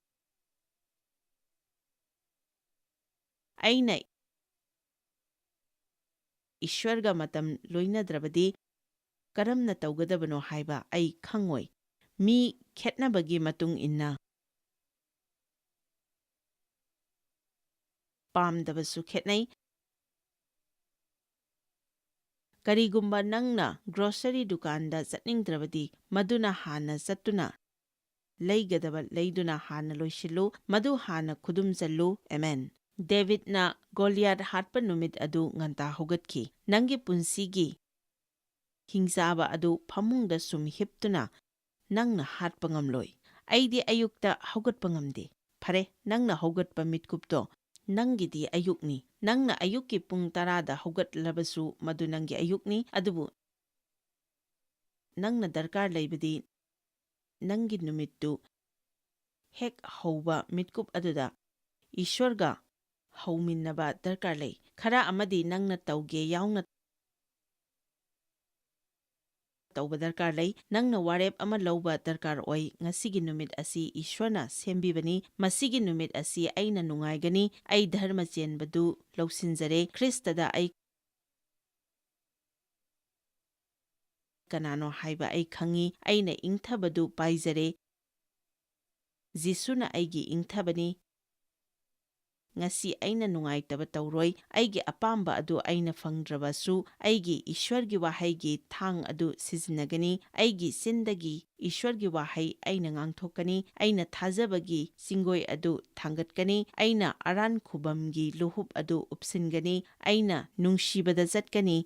ꯑꯩꯅ ꯏꯁ꯭ꯋꯔꯒ ꯃꯇꯝ ꯂꯣꯏꯅꯗ꯭ꯔꯕꯗꯤ ꯀꯔꯝꯅ ꯇꯧꯒꯗꯕꯅꯣ ꯍꯥꯏꯕ ꯑꯩ ꯈꯪꯉꯣꯏ꯫ ꯃꯤ ꯈꯦꯠꯅꯕꯒꯤ ꯃꯇꯨꯡ ꯏꯟꯅ ꯄꯥꯝꯗꯕꯁꯨ ꯈꯦꯠꯅꯩ꯫ ꯀꯔꯤꯒꯨꯝꯕ ꯅꯪꯅ ꯒ꯭ꯔꯣꯁꯔꯤ ꯗꯨꯀꯥꯟꯗ ꯆꯠꯅꯤꯡꯗ꯭ꯔꯕꯗꯤ, ꯃꯗꯨꯅ ꯍꯥꯟꯅ ꯆꯠꯇꯨꯅ ꯂꯩꯒꯗꯕ ꯂꯩꯗꯨꯅ ꯍꯥꯟꯅ ꯂꯣꯏꯁꯤꯜꯂꯨ, ꯃꯗꯨ ꯍꯥꯟꯅ ꯈꯨꯗꯨꯝ ꯆꯜꯂꯨ꯫ ꯑꯦꯃꯦꯟ꯫ ꯗꯦꯕꯤꯗꯅ ꯒꯣꯂꯤꯌꯥꯠ ꯍꯥꯠꯄ ꯅꯨꯃꯤꯠ ꯑꯗꯨ ꯉꯟꯇꯥ ꯍꯧꯒꯠꯈꯤ꯫ ꯅꯪꯒꯤ ꯄꯨꯟꯁꯤꯒꯤ ꯍꯤꯡꯆꯥꯕ ꯑꯗꯨ ꯐꯃꯨꯡꯗ ꯁꯨꯝ ꯍꯤꯞꯇꯨꯅ ꯅꯪꯅ ꯍꯥꯠꯄ ꯉꯝꯂꯣꯏ꯫ ꯑꯩꯗꯤ ꯑꯌꯨꯛꯇ ꯍꯧꯒꯠꯄ ꯉꯝꯗꯦ꯫ ꯐꯔꯦ, ꯅꯪꯅ ꯍꯧꯒꯠꯄ ꯃꯤꯠꯀꯨꯞꯇꯣ, ꯅꯪꯒꯤꯗꯤ ꯑꯌꯨꯛꯅꯤ꯫ ꯅꯪꯅ ꯑꯌꯨꯛꯀꯤ ꯄꯨꯡ ꯇꯔꯥꯗ ꯍꯧꯒꯠꯂꯕꯁꯨ, ꯃꯗꯨ ꯅꯪꯒꯤ ꯑꯌꯨꯛꯅꯤ꯫ ꯑꯗꯨꯕꯨ ꯅꯪꯅ ꯗꯔꯀꯥꯔ ꯂꯩꯕꯗꯤ ꯅꯪꯒꯤ ꯅꯨꯃꯤꯠꯇꯨ ꯍꯦꯛ ꯍꯧꯕ ꯃꯤꯠꯀꯨꯞ ꯑꯗꯨꯗ ꯏꯁ꯭ꯋꯔꯒ ꯍꯧꯃꯤꯟꯅꯕ ꯗꯔꯀꯥꯔ ꯂꯩ꯫ ꯈꯔ ꯑꯃꯗꯤ ꯅꯪꯅ ꯇꯧꯒꯦ ꯌꯥꯎꯅ ꯇꯧꯕ ꯗꯔꯀꯥꯔ ꯂꯩ꯫ ꯅꯪꯅ ꯋꯥꯔꯦꯞ ꯑꯃ ꯂꯧꯕ ꯗꯔꯀꯥꯔ ꯑꯣꯏ꯫ ꯉꯁꯤꯒꯤ ꯅꯨꯃꯤꯠ ꯑꯁꯤ ꯏꯁ꯭ꯋꯔꯅ ꯁꯦꯝꯕꯤꯕꯅꯤ꯫ ꯃꯁꯤꯒꯤ ꯅꯨꯃꯤꯠ ꯑꯁꯤ ꯑꯩꯅ ꯅꯨꯡꯉꯥꯏꯒꯅꯤ꯫ ꯑꯩ ꯙꯔꯃ ꯆꯦꯟꯕꯗꯨ ꯂꯧꯁꯤꯟꯖꯔꯦ꯫ ꯈ꯭ꯔꯤꯁꯇꯗ ꯑꯩ ꯀꯅꯥꯅꯣ ꯍꯥꯏꯕ ꯑꯩ ꯈꯪꯏ꯫ ꯑꯩꯅ ꯏꯪꯊꯕꯗꯨ ꯄꯥꯏꯖꯔꯦ꯫ ꯖꯤꯁꯨꯅ ꯑꯩꯒꯤ ꯏꯪꯊꯕꯅꯤ꯫ ꯉꯁꯤ ꯑꯩꯅ ꯅꯨꯡꯉꯥꯏꯇꯕ ꯇꯧꯔꯣꯏ꯫ ꯑꯩꯒꯤ ꯑꯄꯥꯝꯕ ꯑꯗꯨ ꯑꯩꯅ ꯐꯪꯗ꯭ꯔꯕꯁꯨ, ꯑꯩꯒꯤ ꯏꯁ꯭ꯋꯔꯒꯤ ꯋꯥꯍꯩꯒꯤ ꯊꯥꯡ ꯑꯗꯨ ꯁꯤꯖꯤꯟꯅꯒꯅꯤ꯫ ꯑꯩꯒꯤ ꯆꯤꯟꯗꯒꯤ ꯏꯁ꯭ꯋꯔꯒꯤ ꯋꯥꯍꯩ ꯑꯩꯅ ꯉꯥꯡꯊꯣꯛꯀꯅꯤ꯫ ꯑꯩꯅ ꯊꯥꯖꯕꯒꯤ ꯆꯤꯡꯒꯣꯏ ꯑꯗꯨ ꯊꯥꯡꯒꯠꯀꯅꯤ꯫ ꯑꯩꯅ ꯑꯔꯥꯟ ꯈꯨꯕꯝꯒꯤ ꯂꯨꯍꯨꯞ ꯑꯗꯨ ꯎꯞꯁꯤꯟꯒꯅꯤ꯫ ꯑꯩꯅ ꯅꯨꯡꯁꯤꯕꯗ ꯆꯠꯀꯅꯤ꯫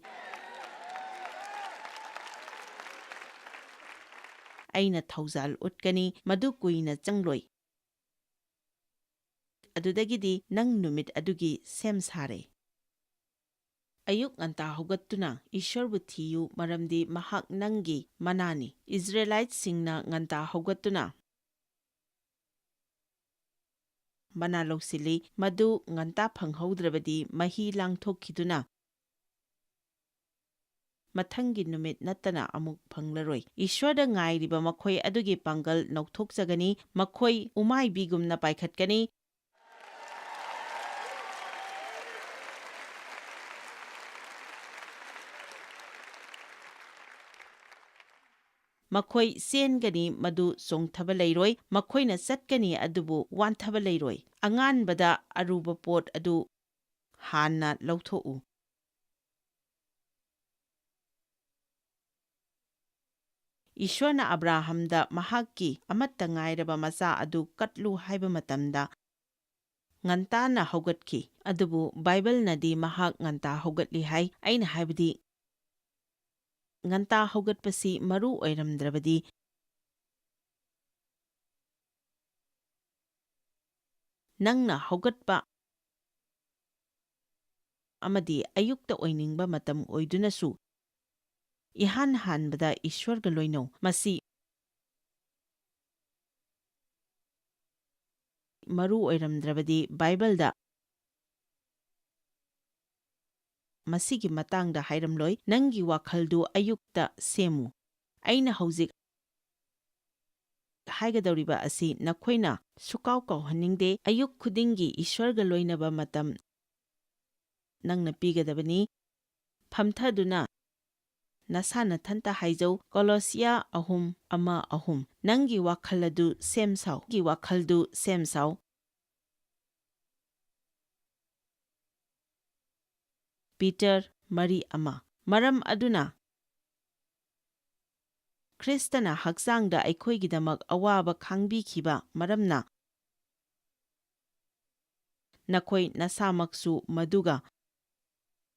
ꯑꯩꯅ ꯊꯧꯖꯥꯜ ꯎꯠꯀꯅꯤ꯫ ꯃꯗꯨ ꯀꯨꯏꯅ ꯆꯪꯂꯣꯏ꯫ ꯑꯗꯨꯗꯒꯤꯗꯤ ꯅꯪ ꯅꯨꯃꯤꯠ ꯑꯗꯨꯒꯤ ꯁꯦꯝ ꯁꯥꯔꯦ꯫ ꯑꯌꯨꯛ ꯉꯟꯇꯥ ꯍꯧꯒꯠꯇꯨꯅ ꯏꯁ꯭ꯋꯔꯕꯨ ꯊꯤꯌꯨ, ꯃꯔꯝꯗꯤ ꯃꯍꯥꯛ ꯅꯪꯒꯤ ꯃꯅꯥꯅꯤ꯫ ꯏꯁ꯭ꯔꯦꯂꯥꯏꯠꯁꯤꯡꯅ ꯉꯟꯇꯥ ꯍꯧꯒꯠꯇꯨꯅ ꯃꯅꯥ ꯂꯧꯁꯤꯜꯂꯤ꯫ ꯃꯗꯨ ꯉꯟꯇꯥ ꯐꯪꯍꯧꯗ꯭ꯔꯕꯗꯤ ꯃꯍꯤ ꯂꯥꯡꯊꯣꯛꯈꯤꯗꯨꯅ ꯃꯊꯪꯒꯤ ꯅꯨꯃꯤꯠ ꯅꯠꯇꯅ ꯑꯃꯨꯛ ꯐꯪꯂꯔꯣꯏ꯫ ꯏꯁ꯭ꯋꯔꯗ ꯉꯥꯏꯔꯤꯕ ꯃꯈꯣꯏ ꯑꯗꯨꯒꯤ ꯄꯥꯡꯒꯜ ꯅꯧꯊꯣꯛꯆꯒꯅꯤ꯫ ꯃꯈꯣꯏ ꯎꯃꯥꯏꯕꯤꯒꯨꯝꯅ ꯄꯥꯏꯈꯠꯀꯅꯤ꯫ ꯃꯈꯣꯏ ꯆꯦꯟꯒꯅꯤ, ꯃꯗꯨ ꯆꯣꯡꯊꯕ ꯂꯩꯔꯣꯏ꯫ ꯃꯈꯣꯏꯅ ꯆꯠꯀꯅꯤ, ꯑꯗꯨꯕꯨ ꯋꯥꯟꯊꯕ ꯂꯩꯔꯣꯏ꯫ ꯑꯉꯥꯟꯕꯗ ꯑꯔꯨꯕ ꯄꯣꯠ ꯑꯗꯨ ꯍꯥꯟꯅ ꯂꯧꯊꯣꯛꯎ꯫ ꯏꯁ꯭ꯋꯔꯅ ꯑꯕ꯭ꯔꯥꯍꯝꯗ ꯃꯍꯥꯛꯀꯤ ꯑꯃꯠꯇ ꯉꯥꯏꯔꯕ ꯃꯆꯥ ꯑꯗꯨ ꯀꯠꯂꯨ ꯍꯥꯏꯕ ꯃꯇꯝꯗ ꯉꯟꯇꯥꯅ ꯍꯧꯒꯠꯈꯤ꯫ ꯑꯗꯨꯕꯨ ꯕꯥꯏꯕꯜꯅꯗꯤ ꯃꯍꯥꯛ ꯉꯟꯇꯥ ꯍꯧꯒꯠꯂꯤ ꯍꯥꯏ꯫ ꯑꯩꯅ ꯍꯥꯏꯕꯗꯤ, ꯉꯟꯇꯥ ꯍꯧꯒꯠꯄꯁꯤ ꯃꯔꯨ ꯑꯣꯏꯔꯝꯗ꯭ꯔꯕꯗꯤ, ꯅꯪꯅ ꯍꯧꯒꯠꯄ ꯑꯃꯗꯤ ꯑꯌꯨꯛꯇ ꯑꯣꯏꯅꯤꯡꯕ ꯃꯇꯝ ꯑꯣꯏꯗꯨꯅꯁꯨ, ꯏꯍꯥꯟ ꯍꯥꯟꯕꯗ ꯏꯁ꯭ꯋꯔꯒ ꯂꯣꯏꯅꯧ꯫ ꯃꯁꯤ ꯃꯔꯨ ꯑꯣꯏꯔꯝꯗ꯭ꯔꯕꯗꯤ ꯕꯥꯏꯕꯜꯗ ꯃꯁꯤꯒꯤ ꯃꯇꯥꯡꯗ ꯍꯥꯏꯔꯝꯂꯣꯏ꯫ ꯅꯪꯒꯤ ꯋꯥꯈꯜꯗꯨ ꯑꯌꯨꯛꯇ ꯁꯦꯝꯃꯨ꯫ ꯑꯩꯅ ꯍꯧꯖꯤꯛ ꯍꯥꯏꯒꯗꯧꯔꯤꯕ ꯑꯁꯤ ꯅꯈꯣꯏꯅ ꯁꯨꯀꯥꯎ ꯀꯥꯎꯍꯟꯅꯤꯡꯗꯦ꯫ ꯑꯌꯨꯛ ꯈꯨꯗꯤꯡꯒꯤ ꯏꯁ꯭ꯋꯔꯒ ꯂꯣꯏꯅꯕ ꯃꯇꯝ ꯅꯪꯅ ꯄꯤꯒꯗꯕꯅꯤ꯫ ꯐꯝꯊꯗꯨꯅ ꯅꯁꯥ ꯅꯊꯟꯇ ꯍꯥꯏꯖꯧ, ꯀꯣꯂꯣꯁꯤꯌꯥ ꯑꯍꯨꯝ, ꯑꯃ, ꯑꯍꯨꯝ꯫ ꯅꯪꯒꯤ ꯋꯥꯈꯜ ꯑꯗꯨ ꯁꯦꯝ ꯁꯥꯎ꯫ ꯒꯤ ꯋꯥꯈꯜꯗꯨ ꯁꯦꯝ ꯁꯥꯎ꯫ ꯄꯤꯇꯔ ꯃꯔꯤ, ꯑꯃ꯫ ꯃꯔꯝ ꯑꯗꯨꯅ ꯈ꯭ꯔꯤꯁꯇꯅ ꯍꯛꯆꯥꯡꯗ ꯑꯩꯈꯣꯏꯒꯤꯗꯃꯛ ꯑꯋꯥꯕ ꯈꯥꯡꯕꯤꯈꯤꯕ ꯃꯔꯝꯅ, ꯅꯈꯣꯏ ꯅꯁꯥꯃꯛꯁꯨ ꯃꯗꯨꯒ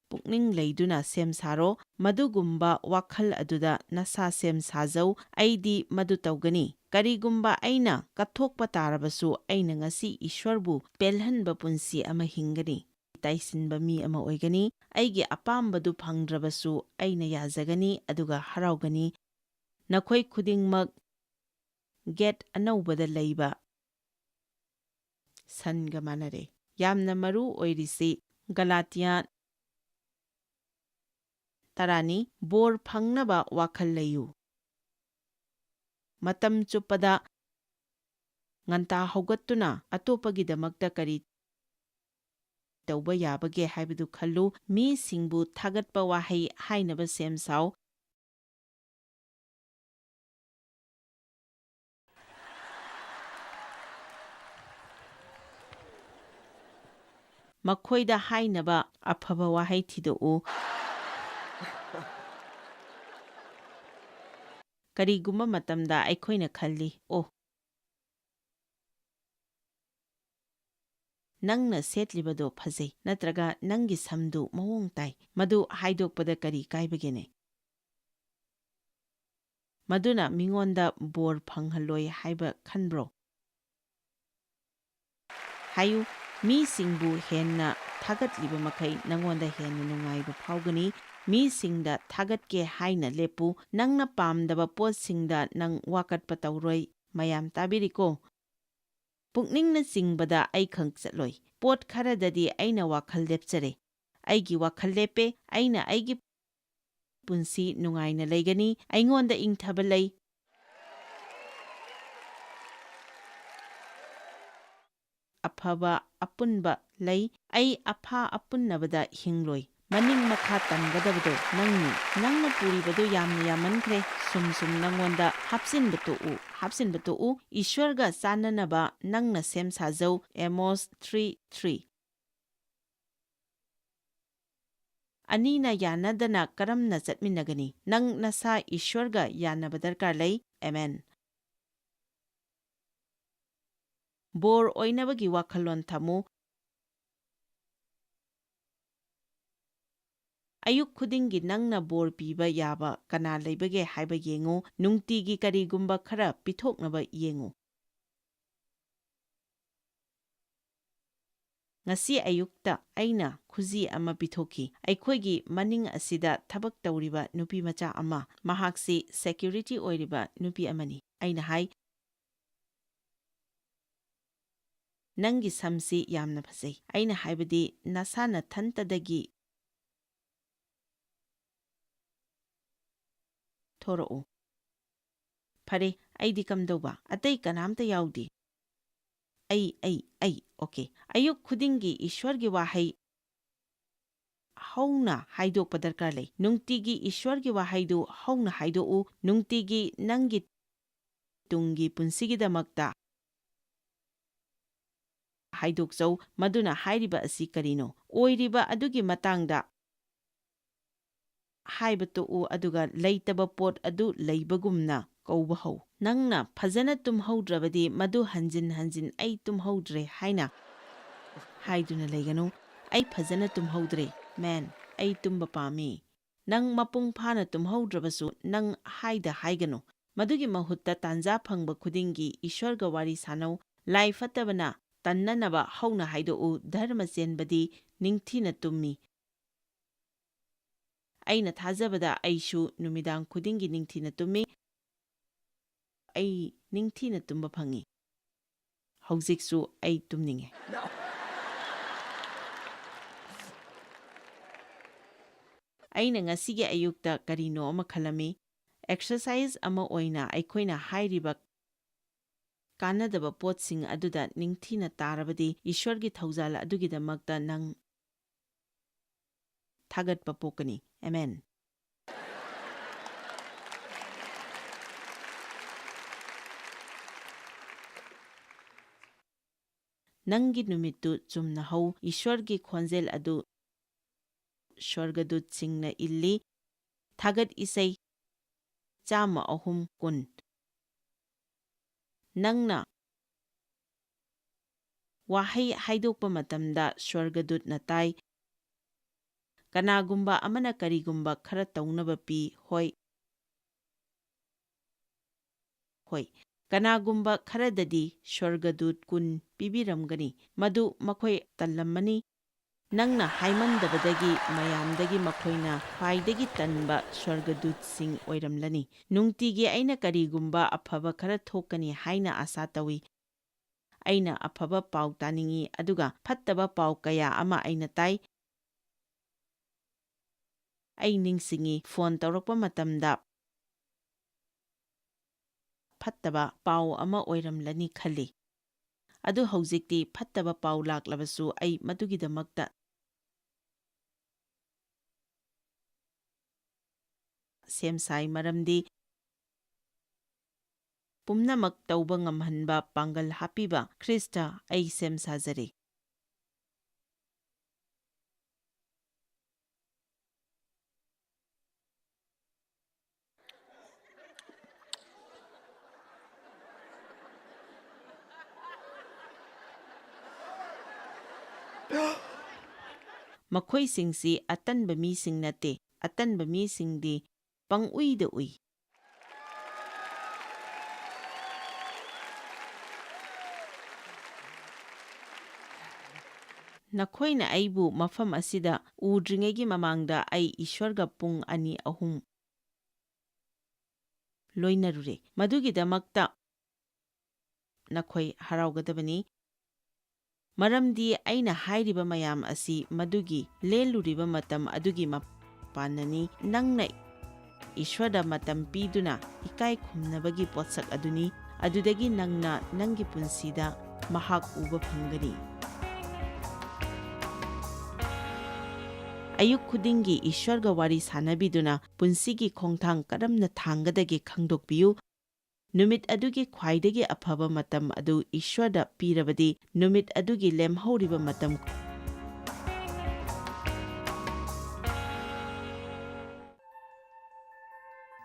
ꯄꯨꯛꯅꯤꯡ ꯂꯩꯗꯨꯅ ꯁꯦꯝ ꯁꯥꯔꯣ꯫ ꯃꯗꯨꯒꯨꯝꯕ ꯋꯥꯈꯜ ꯑꯗꯨꯗ ꯅꯁꯥ ꯁꯦꯝ ꯁꯥꯖꯧ, "ꯑꯩꯗꯤ ꯃꯗꯨ ꯇꯧꯒꯅꯤ꯫ ꯀꯔꯤꯒꯨꯝꯕ ꯑꯩꯅ ꯀꯠꯊꯣꯛꯄ ꯇꯥꯔꯕꯁꯨ, ꯑꯩꯅ ꯉꯁꯤ ꯏꯁ꯭ꯋꯔꯕꯨ ꯄꯦꯜꯍꯟꯕ ꯄꯨꯟꯁꯤ ꯑꯃ ꯍꯤꯡꯒꯅꯤ꯫ ꯇꯥꯏꯁꯤꯟꯕ ꯃꯤ ꯑꯃ ꯑꯣꯏꯒꯅꯤ꯫ ꯑꯩꯒꯤ ꯑꯄꯥꯝꯕꯗꯨ ꯐꯪꯗ꯭ꯔꯕꯁꯨ, ꯑꯩꯅ ꯌꯥꯖꯒꯅꯤ ꯑꯗꯨꯒ ꯍꯔꯥꯎꯒꯅꯤ꯫" ꯅꯈꯣꯏ ꯈꯨꯗꯤꯡꯃꯛ ꯒꯦꯠ ꯑꯅꯧꯕꯗ ꯂꯩꯕ ꯁꯟꯒ ꯃꯥꯟꯅꯔꯦ꯫ ꯌꯥꯝꯅ ꯃꯔꯨ ꯑꯣꯏꯔꯤꯁꯤ ꯒꯂꯥꯇꯤꯌꯥ ꯇꯔꯥꯅꯤ, ꯕꯣꯔ ꯐꯪꯅꯕ ꯋꯥꯈꯜ ꯂꯩꯌꯨ꯫ ꯃꯇꯝ ꯆꯨꯞꯄꯗ ꯉꯟꯇꯥ ꯍꯧꯒꯠꯇꯨꯅ ꯑꯇꯣꯞꯄꯒꯤꯗꯃꯛꯇ ꯀꯔꯤ ꯇꯧꯕ ꯌꯥꯕꯒꯦ ꯍꯥꯏꯕꯗꯨ ꯈꯜꯂꯨ꯫ ꯃꯤꯁꯤꯡꯕꯨ ꯊꯥꯒꯠꯄ ꯋꯥꯍꯩ ꯍꯥꯏꯅꯕ ꯁꯦꯝ ꯁꯥꯎ꯫ ꯃꯈꯣꯏꯗ ꯍꯥꯏꯅꯕ ꯑꯐꯕ ꯋꯥꯍꯩ ꯊꯤꯗꯣꯛꯎ꯫ ꯀꯔꯤꯒꯨꯝꯕ ꯃꯇꯝꯗ ꯑꯩꯈꯣꯏꯅ ꯈꯜꯂꯤ, "ꯑꯣ, ꯅꯪꯅ ꯁꯦꯠꯂꯤꯕꯗꯣ ꯐꯖꯩ, ꯅꯠꯇ꯭ꯔꯒ ꯅꯪꯒꯤ ꯁꯝꯗꯨ ꯃꯑꯣꯡ ꯇꯥꯏ, ꯃꯗꯨ ꯍꯥꯏꯗꯣꯛꯄꯗ ꯀꯔꯤ ꯀꯥꯏꯕꯒꯦꯅꯦ? ꯃꯗꯨꯅ ꯃꯤꯉꯣꯟꯗ ꯕꯣꯔ ꯐꯪꯍꯜꯂꯣꯏ ꯍꯥꯏꯕ ꯈꯟꯕ꯭ꯔꯣ?" ꯍꯥꯏꯌꯨ, "ꯃꯤꯁꯤꯡꯕꯨ ꯍꯦꯟꯅ ꯊꯥꯒꯠꯂꯤꯕ ꯃꯈꯩ ꯅꯉꯣꯟꯗ ꯍꯦꯟꯅ ꯅꯨꯡꯉꯥꯏꯕ ꯐꯥꯎꯒꯅꯤ꯫" ꯃꯤꯁꯤꯡꯗ ꯊꯥꯒꯠꯀꯦ ꯍꯥꯏꯅ ꯂꯦꯞꯄꯨ꯫ ꯅꯪꯅ ꯄꯥꯝꯗꯕ ꯄꯣꯠꯁꯤꯡꯗ ꯅꯪ ꯋꯥꯀꯠꯄ ꯇꯧꯔꯣꯏ꯫ ꯃꯌꯥꯝ ꯇꯥꯕꯤꯔꯤꯀꯣ? ꯄꯨꯛꯅꯤꯡꯅ ꯆꯤꯡꯕꯗ ꯑꯩ ꯈꯪꯆꯠꯂꯣꯏ꯫ ꯄꯣꯠ ꯈꯔꯗꯗꯤ ꯑꯩꯅ ꯋꯥꯈꯜ ꯂꯦꯞꯆꯔꯦ꯫ ꯑꯩꯒꯤ ꯋꯥꯈꯜ ꯂꯦꯞꯄꯦ꯫ ꯑꯩꯅ ꯑꯩꯒꯤ ꯄꯨꯟꯁꯤ ꯅꯨꯡꯉꯥꯏꯅ ꯂꯩꯒꯅꯤ꯫ ꯑꯩꯉꯣꯟꯗ ꯏꯪꯊꯕ ꯂꯩ꯫ ꯑꯐꯕ ꯑꯄꯨꯟꯕ ꯂꯩ꯫ ꯑꯩ ꯑꯐ ꯑꯄꯨꯟꯅꯕꯗ ꯍꯤꯡꯂꯣꯏ꯫ ꯃꯅꯤꯡ ꯃꯈꯥ ꯇꯝꯒꯗꯕꯗꯣ ꯅꯪꯅꯤ꯫ ꯅꯪꯅ ꯄꯨꯔꯤꯕꯗꯣ ꯌꯥꯝꯅ ꯌꯥꯝꯃꯟꯈ꯭ꯔꯦ꯫ ꯁꯨꯝ ꯁꯨꯝ ꯅꯪꯉꯣꯟꯗ ꯍꯥꯞꯆꯤꯟꯕ ꯇꯣꯛꯎ, ꯍꯥꯞꯆꯤꯟꯕ ꯇꯣꯛꯎ꯫ ꯏꯁ꯭ꯋꯔꯒ ꯆꯥꯟꯅꯅꯕ ꯅꯪꯅ ꯁꯦꯝ ꯁꯥꯖꯧ꯫ ꯑꯦꯃꯣꯁ three three꯫ ꯑꯅꯤꯅ ꯌꯥꯅꯗꯅ ꯀꯔꯝꯅ ꯆꯠꯃꯤꯟꯅꯒꯅꯤ? ꯅꯪ ꯅꯁꯥ ꯏꯁ꯭ꯋꯔꯒ ꯌꯥꯅꯕ ꯗꯔꯀꯥꯔ ꯂꯩ꯫ ꯑꯦꯃꯦꯟ꯫ ꯕꯣꯔ ꯑꯣꯏꯅꯕꯒꯤ ꯋꯥꯈꯜꯂꯣꯟ ꯊꯝꯃꯨ꯫ ꯑꯌꯨꯛ ꯈꯨꯗꯤꯡꯒꯤ ꯅꯪꯅ ꯕꯣꯔ ꯄꯤꯕ ꯌꯥꯕ ꯀꯅꯥ ꯂꯩꯕꯒꯦ ꯍꯥꯏꯕ ꯌꯦꯡꯉꯨ꯫ ꯅꯨꯡꯇꯤꯒꯤ ꯀꯔꯤꯒꯨꯝꯕ ꯈꯔ ꯄꯤꯊꯣꯛꯅꯕ ꯌꯦꯡꯉꯨ꯫ ꯉꯁꯤ ꯑꯌꯨꯛꯇ ꯑꯩꯅ ꯈꯨꯖꯤ ꯑꯃ ꯄꯤꯊꯣꯛꯈꯤ꯫ ꯑꯩꯈꯣꯏꯒꯤ ꯃꯅꯤꯡ ꯑꯁꯤꯗ ꯊꯕꯛ ꯇꯧꯔꯤꯕ ꯅꯨꯄꯤꯃꯆꯥ ꯑꯃ, ꯃꯍꯥꯛꯁꯤ ꯁꯦꯀ꯭ꯌꯨꯔꯤꯇꯤ ꯑꯣꯏꯔꯤꯕ ꯅꯨꯄꯤ ꯑꯃꯅꯤ꯫ ꯑꯩꯅ ꯍꯥꯏ, "ꯅꯪꯒꯤ ꯁꯝꯁꯤ ꯌꯥꯝꯅ ꯐꯖꯩ꯫" ꯑꯩꯅ ꯍꯥꯏꯕꯗꯤ, ꯅꯁꯥ ꯅꯊꯟꯇꯗꯒꯤ ꯊꯣꯔꯛꯎ꯫ ꯐꯔꯦ, ꯑꯩꯗꯤ ꯀꯝꯗꯧꯕ? ꯑꯇꯩ ꯀꯅꯥꯝꯇ ꯌꯥꯎꯗꯦ꯫ ꯑꯩ, ꯑꯩ, ꯑꯩ, ꯑꯣꯀꯦ꯫ ꯑꯌꯨꯛ ꯈꯨꯗꯤꯡꯒꯤ ꯏꯁ꯭ꯋꯔꯒꯤ ꯋꯥꯍꯩ ꯍꯧꯅ ꯍꯥꯏꯗꯣꯛꯄ ꯗꯔꯀꯥꯔ ꯂꯩ꯫ ꯅꯨꯡꯇꯤꯒꯤ ꯏꯁ꯭ꯋꯔꯒꯤ ꯋꯥꯍꯩꯗꯨ ꯍꯧꯅ ꯍꯥꯏꯗꯣꯛꯎ꯫ ꯅꯨꯡꯇꯤꯒꯤ ꯅꯪꯒꯤ ꯇꯨꯡꯒꯤ ꯄꯨꯟꯁꯤꯒꯤꯗꯃꯛꯇ ꯍꯥꯏꯗꯣꯛꯆꯧ꯫ ꯃꯗꯨꯅ ꯍꯥꯏꯔꯤꯕ ꯑꯁꯤ ꯀꯔꯤꯅꯣ? ꯑꯣꯏꯔꯤꯕ ꯑꯗꯨꯒꯤ ꯃꯇꯥꯡꯗ ꯍꯥꯏꯕ ꯇꯣꯛꯎ, ꯑꯗꯨꯒ ꯂꯩꯇꯕ ꯄꯣꯠ ꯑꯗꯨ ꯂꯩꯕꯒꯨꯝꯅ ꯀꯧꯕ ꯍꯧ꯫ ꯅꯪꯅ ꯐꯖꯅ ꯇꯨꯝꯍꯧꯗ꯭ꯔꯕꯗꯤ, ꯃꯗꯨ ꯍꯟꯖꯤꯟ ꯍꯟꯖꯤꯟ "ꯑꯩ ꯇꯨꯝꯍꯧꯗ꯭ꯔꯦ" ꯍꯥꯏꯅ ꯍꯥꯏꯗꯨꯅ ꯂꯩꯒꯅꯨ꯫ "ꯑꯩ ꯐꯖꯅ ꯇꯨꯝꯍꯧꯗ꯭ꯔꯦ, ꯃꯦꯟ꯫ ꯑꯩ ꯇꯨꯝꯕ ꯄꯥꯝꯃꯤ꯫" ꯅꯪ ꯃꯄꯨꯡ ꯐꯥꯅ ꯇꯨꯝꯍꯧꯗ꯭ꯔꯕꯁꯨ, ꯅꯪ ꯍꯥꯏꯗ ꯍꯥꯏꯒꯅꯨ꯫ ꯃꯗꯨꯒꯤ ꯃꯍꯨꯠꯇ, ꯇꯥꯟꯖꯥ ꯐꯪꯕ ꯈꯨꯗꯤꯡꯒꯤ ꯏꯁ꯭ꯋꯔꯒ ꯋꯥꯔꯤ ꯁꯥꯅꯧ꯫ ꯂꯥꯏ ꯐꯠꯇꯕꯅ ꯇꯟꯅꯅꯕ ꯍꯧꯅ ꯍꯥꯏꯗꯣꯛꯎ, "ꯙꯔꯃ ꯆꯦꯟꯕꯗꯤ ꯅꯤꯡꯊꯤꯅ ꯇꯨꯝꯃꯤ꯫ ꯑꯩꯅ ꯊꯥꯖꯕꯗ ꯑꯩꯁꯨ ꯅꯨꯃꯤꯗꯥꯡ ꯈꯨꯗꯤꯡꯒꯤ ꯅꯤꯡꯊꯤꯅ ꯇꯨꯝꯃꯤ꯫ ꯑꯩ ꯅꯤꯡꯊꯤꯅ ꯇꯨꯝꯕ ꯐꯪꯏ꯫" ꯍꯧꯖꯤꯛꯁꯨ ꯑꯩ ꯇꯨꯝꯅꯤꯡꯉꯦ꯫ ꯑꯩꯅ ꯉꯁꯤꯒꯤ ꯑꯌꯨꯛꯇ ꯀꯔꯤꯅꯣ ꯑꯃ ꯈꯜꯂꯝꯃꯤ꯫ ꯑꯦꯛꯁꯔꯁꯥꯏꯖ ꯑꯃ ꯑꯣꯏꯅ ꯑꯩꯈꯣꯏꯅ ꯍꯥꯏꯔꯤꯕ ꯀꯥꯟꯅꯗꯕ ꯄꯣꯠꯁꯤꯡ ꯑꯗꯨꯗ ꯅꯤꯡꯊꯤꯅ ꯇꯥꯔꯕꯗꯤ, ꯏꯁ꯭ꯋꯔꯒꯤ ꯊꯧꯖꯥꯜ ꯑꯗꯨꯒꯤꯗꯃꯛꯇ ꯅꯪ ꯊꯥꯒꯠꯄ ꯄꯣꯛꯀꯅꯤ꯫ ꯑꯦꯃꯦꯟ꯫ ꯅꯪꯒꯤ ꯅꯨꯃꯤꯠꯇꯨ ꯆꯨꯝꯅ ꯍꯧ꯫ ꯏꯁ꯭ꯋꯔꯒꯤ ꯈꯣꯟꯖꯦꯜ ꯑꯗꯨ ꯁ꯭ꯋꯔꯒꯗꯨꯠꯁꯤꯡꯅ ꯏꯜꯂꯤ꯫ ꯊꯥꯒꯠ ꯏꯁꯩ ꯆꯥꯝꯃ ꯑꯍꯨꯝ ꯀꯨꯟ꯫ ꯅꯪꯅ ꯋꯥꯍꯩ ꯍꯥꯏꯗꯣꯛꯄ ꯃꯇꯝꯗ ꯁ꯭ꯋꯔꯒꯗꯨꯠꯅ ꯇꯥꯏ꯫ ꯀꯅꯥꯒꯨꯝꯕ ꯑꯃꯅ ꯀꯔꯤꯒꯨꯝꯕ ꯈꯔ ꯇꯧꯅꯕ ꯄꯤ, ꯍꯣꯏ꯫ ꯍꯣꯏ, ꯀꯅꯥꯒꯨꯝꯕ ꯈꯔꯗꯗꯤ ꯁ꯭ꯋꯔꯒꯗꯨꯠ ꯀꯨꯟ ꯄꯤꯕꯤꯔꯝꯒꯅꯤ꯫ ꯃꯗꯨ ꯃꯈꯣꯏ ꯇꯜꯂꯝꯃꯅꯤ꯫ ꯅꯪꯅ ꯍꯥꯏꯃꯟꯗꯕꯗꯒꯤ ꯃꯌꯥꯝꯗꯒꯤ ꯃꯈꯣꯏꯅ ꯈ꯭ꯋꯥꯏꯗꯒꯤ ꯇꯟꯕ ꯁ꯭ꯋꯔꯒꯗꯨꯠꯁꯤꯡ ꯑꯣꯏꯔꯝꯂꯅꯤ꯫ ꯅꯨꯡꯇꯤꯒꯤ ꯑꯩꯅ ꯀꯔꯤꯒꯨꯝꯕ ꯑꯐꯕ ꯈꯔ ꯊꯣꯛꯀꯅꯤ ꯍꯥꯏꯅ ꯑꯥꯁꯥ ꯇꯧꯏ꯫ ꯑꯩꯅ ꯑꯐꯕ ꯄꯥꯎ ꯇꯥꯅꯤꯡꯏ, ꯑꯗꯨꯒ ꯐꯠꯇꯕ ꯄꯥꯎ ꯀꯌꯥ ꯑꯃ ꯑꯩꯅ ꯇꯥꯏ꯫ ꯑꯩ ꯅꯤꯡꯁꯤꯡꯏ, ꯐꯣꯟ ꯇꯧꯔꯛꯄ ꯃꯇꯝꯗ ꯐꯠꯇꯕ ꯄꯥꯎ ꯑꯃ ꯑꯣꯏꯔꯝꯂꯅꯤ ꯈꯜꯂꯤ꯫ ꯑꯗꯨ ꯍꯧꯖꯤꯛꯇꯤ ꯐꯠꯇꯕ ꯄꯥꯎ ꯂꯥꯛꯂꯕꯁꯨ ꯑꯩ ꯃꯗꯨꯒꯤꯗꯃꯛꯇ ꯁꯦꯝ ꯁꯥꯏ, ꯃꯔꯝꯗꯤ ꯄꯨꯝꯅꯃꯛ ꯇꯧꯕ ꯉꯝꯍꯟꯕ ꯄꯥꯡꯒꯜ ꯍꯥꯞꯄꯤꯕ ꯈ꯭ꯔꯤꯁꯇ ꯑꯩ ꯁꯦꯝ ꯁꯥꯖꯔꯤ꯫ ꯃꯈꯣꯏꯁꯤꯡꯁꯤ ꯑꯇꯟꯕ ꯃꯤꯁꯤꯡ ꯅꯠꯇꯦ꯫ ꯑꯇꯟꯕ ꯃꯤꯁꯤꯡꯗꯤ ꯄꯪꯎꯏꯗ ꯎꯏ꯫ ꯅꯈꯣꯏꯅ ꯑꯩꯕꯨ ꯃꯐꯝ ꯑꯁꯤꯗ ꯎꯗ꯭ꯔꯤꯉꯩꯒꯤ ꯃꯃꯥꯡꯗ ꯑꯩ ꯏꯁ꯭ꯋꯔꯒ ꯄꯨꯡ ꯑꯅꯤ ꯑꯍꯨꯝ ꯂꯣꯏꯅꯔꯨꯔꯦ꯫ ꯃꯗꯨꯒꯤꯗꯃꯛꯇ ꯅꯈꯣꯏ ꯍꯔꯥꯎꯒꯗꯕꯅꯤ, ꯃꯔꯝꯗꯤ ꯑꯩꯅ ꯍꯥꯏꯔꯤꯕ ꯃꯌꯥꯝ ꯑꯁꯤ ꯃꯗꯨꯒꯤ ꯂꯦꯜꯂꯨꯔꯤꯕ ꯃꯇꯝ ꯑꯗꯨꯒꯤ ꯃꯄꯥꯟꯅꯅꯤ꯫ ꯅꯪꯅ ꯏꯁ꯭ꯋꯔꯗ ꯃꯇꯝ ꯄꯤꯗꯨꯅ ꯏꯀꯥꯏ ꯈꯨꯝꯅꯕꯒꯤ ꯄꯣꯠꯁꯛ ꯑꯗꯨꯅꯤ, ꯑꯗꯨꯗꯒꯤ ꯅꯪꯅ ꯅꯪꯒꯤ ꯄꯨꯟꯁꯤꯗ ꯃꯍꯥꯛ ꯎꯕ ꯐꯪꯒꯅꯤ꯫ ꯑꯌꯨꯛ ꯈꯨꯗꯤꯡꯒꯤ ꯏꯁ꯭ꯋꯔꯒ ꯋꯥꯔꯤ ꯁꯥꯅꯕꯤꯗꯨꯅ ꯄꯨꯟꯁꯤꯒꯤ ꯈꯣꯡꯊꯥꯡ ꯀꯔꯝꯅ ꯊꯥꯡꯒꯗꯒꯦ ꯈꯪꯗꯣꯛꯄꯤꯌꯨ꯫ ꯅꯨꯃꯤꯠ ꯑꯗꯨꯒꯤ ꯈ꯭ꯋꯥꯏꯗꯒꯤ ꯑꯐꯕ ꯃꯇꯝ ꯑꯗꯨ ꯏꯁ꯭ꯋꯔꯗ ꯄꯤꯔꯕꯗꯤ, ꯅꯨꯃꯤꯠ ꯑꯗꯨꯒꯤ ꯂꯦꯝꯍꯧꯔꯤꯕ ꯃꯇꯝ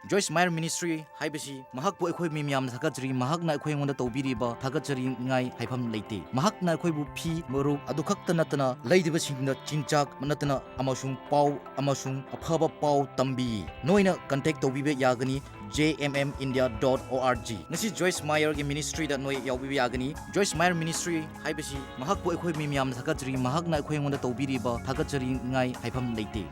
ꯖꯣꯏꯁ ꯃꯥꯌꯔ ꯃꯤꯅꯤꯁꯇ꯭ꯔꯤ ꯍꯥꯏꯕꯁꯤ ꯃꯍꯥꯛꯄꯨ ꯑꯩꯈꯣꯏ ꯃꯤ ꯃꯌꯥꯝꯅ ꯊꯥꯒꯠꯆꯔꯤ꯫ ꯃꯍꯥꯛꯅ ꯑꯩꯈꯣꯏ ꯑꯩꯉꯣꯟꯗ ꯇꯧꯕꯤꯔꯤꯕ ꯊꯥꯒꯠꯆꯔꯤꯉꯥꯏ ꯍꯥꯏꯐꯝ ꯂꯩꯇꯦ꯫ ꯃꯍꯥꯛꯅ ꯑꯩꯈꯣꯏꯕꯨ ꯐꯤ, ꯃꯔꯨꯞ ꯑꯗꯨ ꯈꯛꯇ ꯅꯠꯇꯅ ꯂꯩꯔꯤꯕꯁꯤꯡꯗ ꯆꯤꯟꯖꯥꯛ ꯅꯠꯇꯅ ꯑꯃꯁꯨꯡ ꯄꯥꯎ ꯑꯃꯁꯨꯡ ꯑꯐꯕ ꯄꯥꯎ ꯇꯝꯕꯤ꯫ ꯅꯣꯏꯅ ꯀꯟꯇꯦꯛ ꯇꯧꯕꯤꯕ ꯌꯥꯒꯅꯤ j m m india dot o r g꯫ ꯉꯁꯤ ꯖꯣꯏꯁ ꯃꯥꯌꯔꯒꯤ ꯃꯤꯅꯤꯁꯇ꯭ꯔꯤꯗ ꯅꯣꯏ ꯌꯥꯎꯕꯤꯕ ꯌꯥꯒꯅꯤ꯫ ꯖꯣꯏꯁ ꯃꯥꯌꯔ ꯃꯤꯅꯤꯁꯇ꯭ꯔꯤ ꯍꯥꯏꯕꯁꯤ ꯃꯍꯥꯛꯄꯨ ꯑꯩꯈꯣꯏ ꯃꯤ ꯃꯌꯥꯝꯅ ꯊꯥꯒꯠꯆꯔꯤ꯫ ꯃꯍꯥꯛꯅ ꯑꯩꯈꯣꯏ ꯑꯩꯉꯣꯟꯗ ꯇꯧꯕꯤꯔꯤꯕ ꯊꯥꯒꯠꯆꯔꯤꯉꯥꯏ ꯍꯥꯏꯐꯝ ꯂꯩꯇꯦ꯫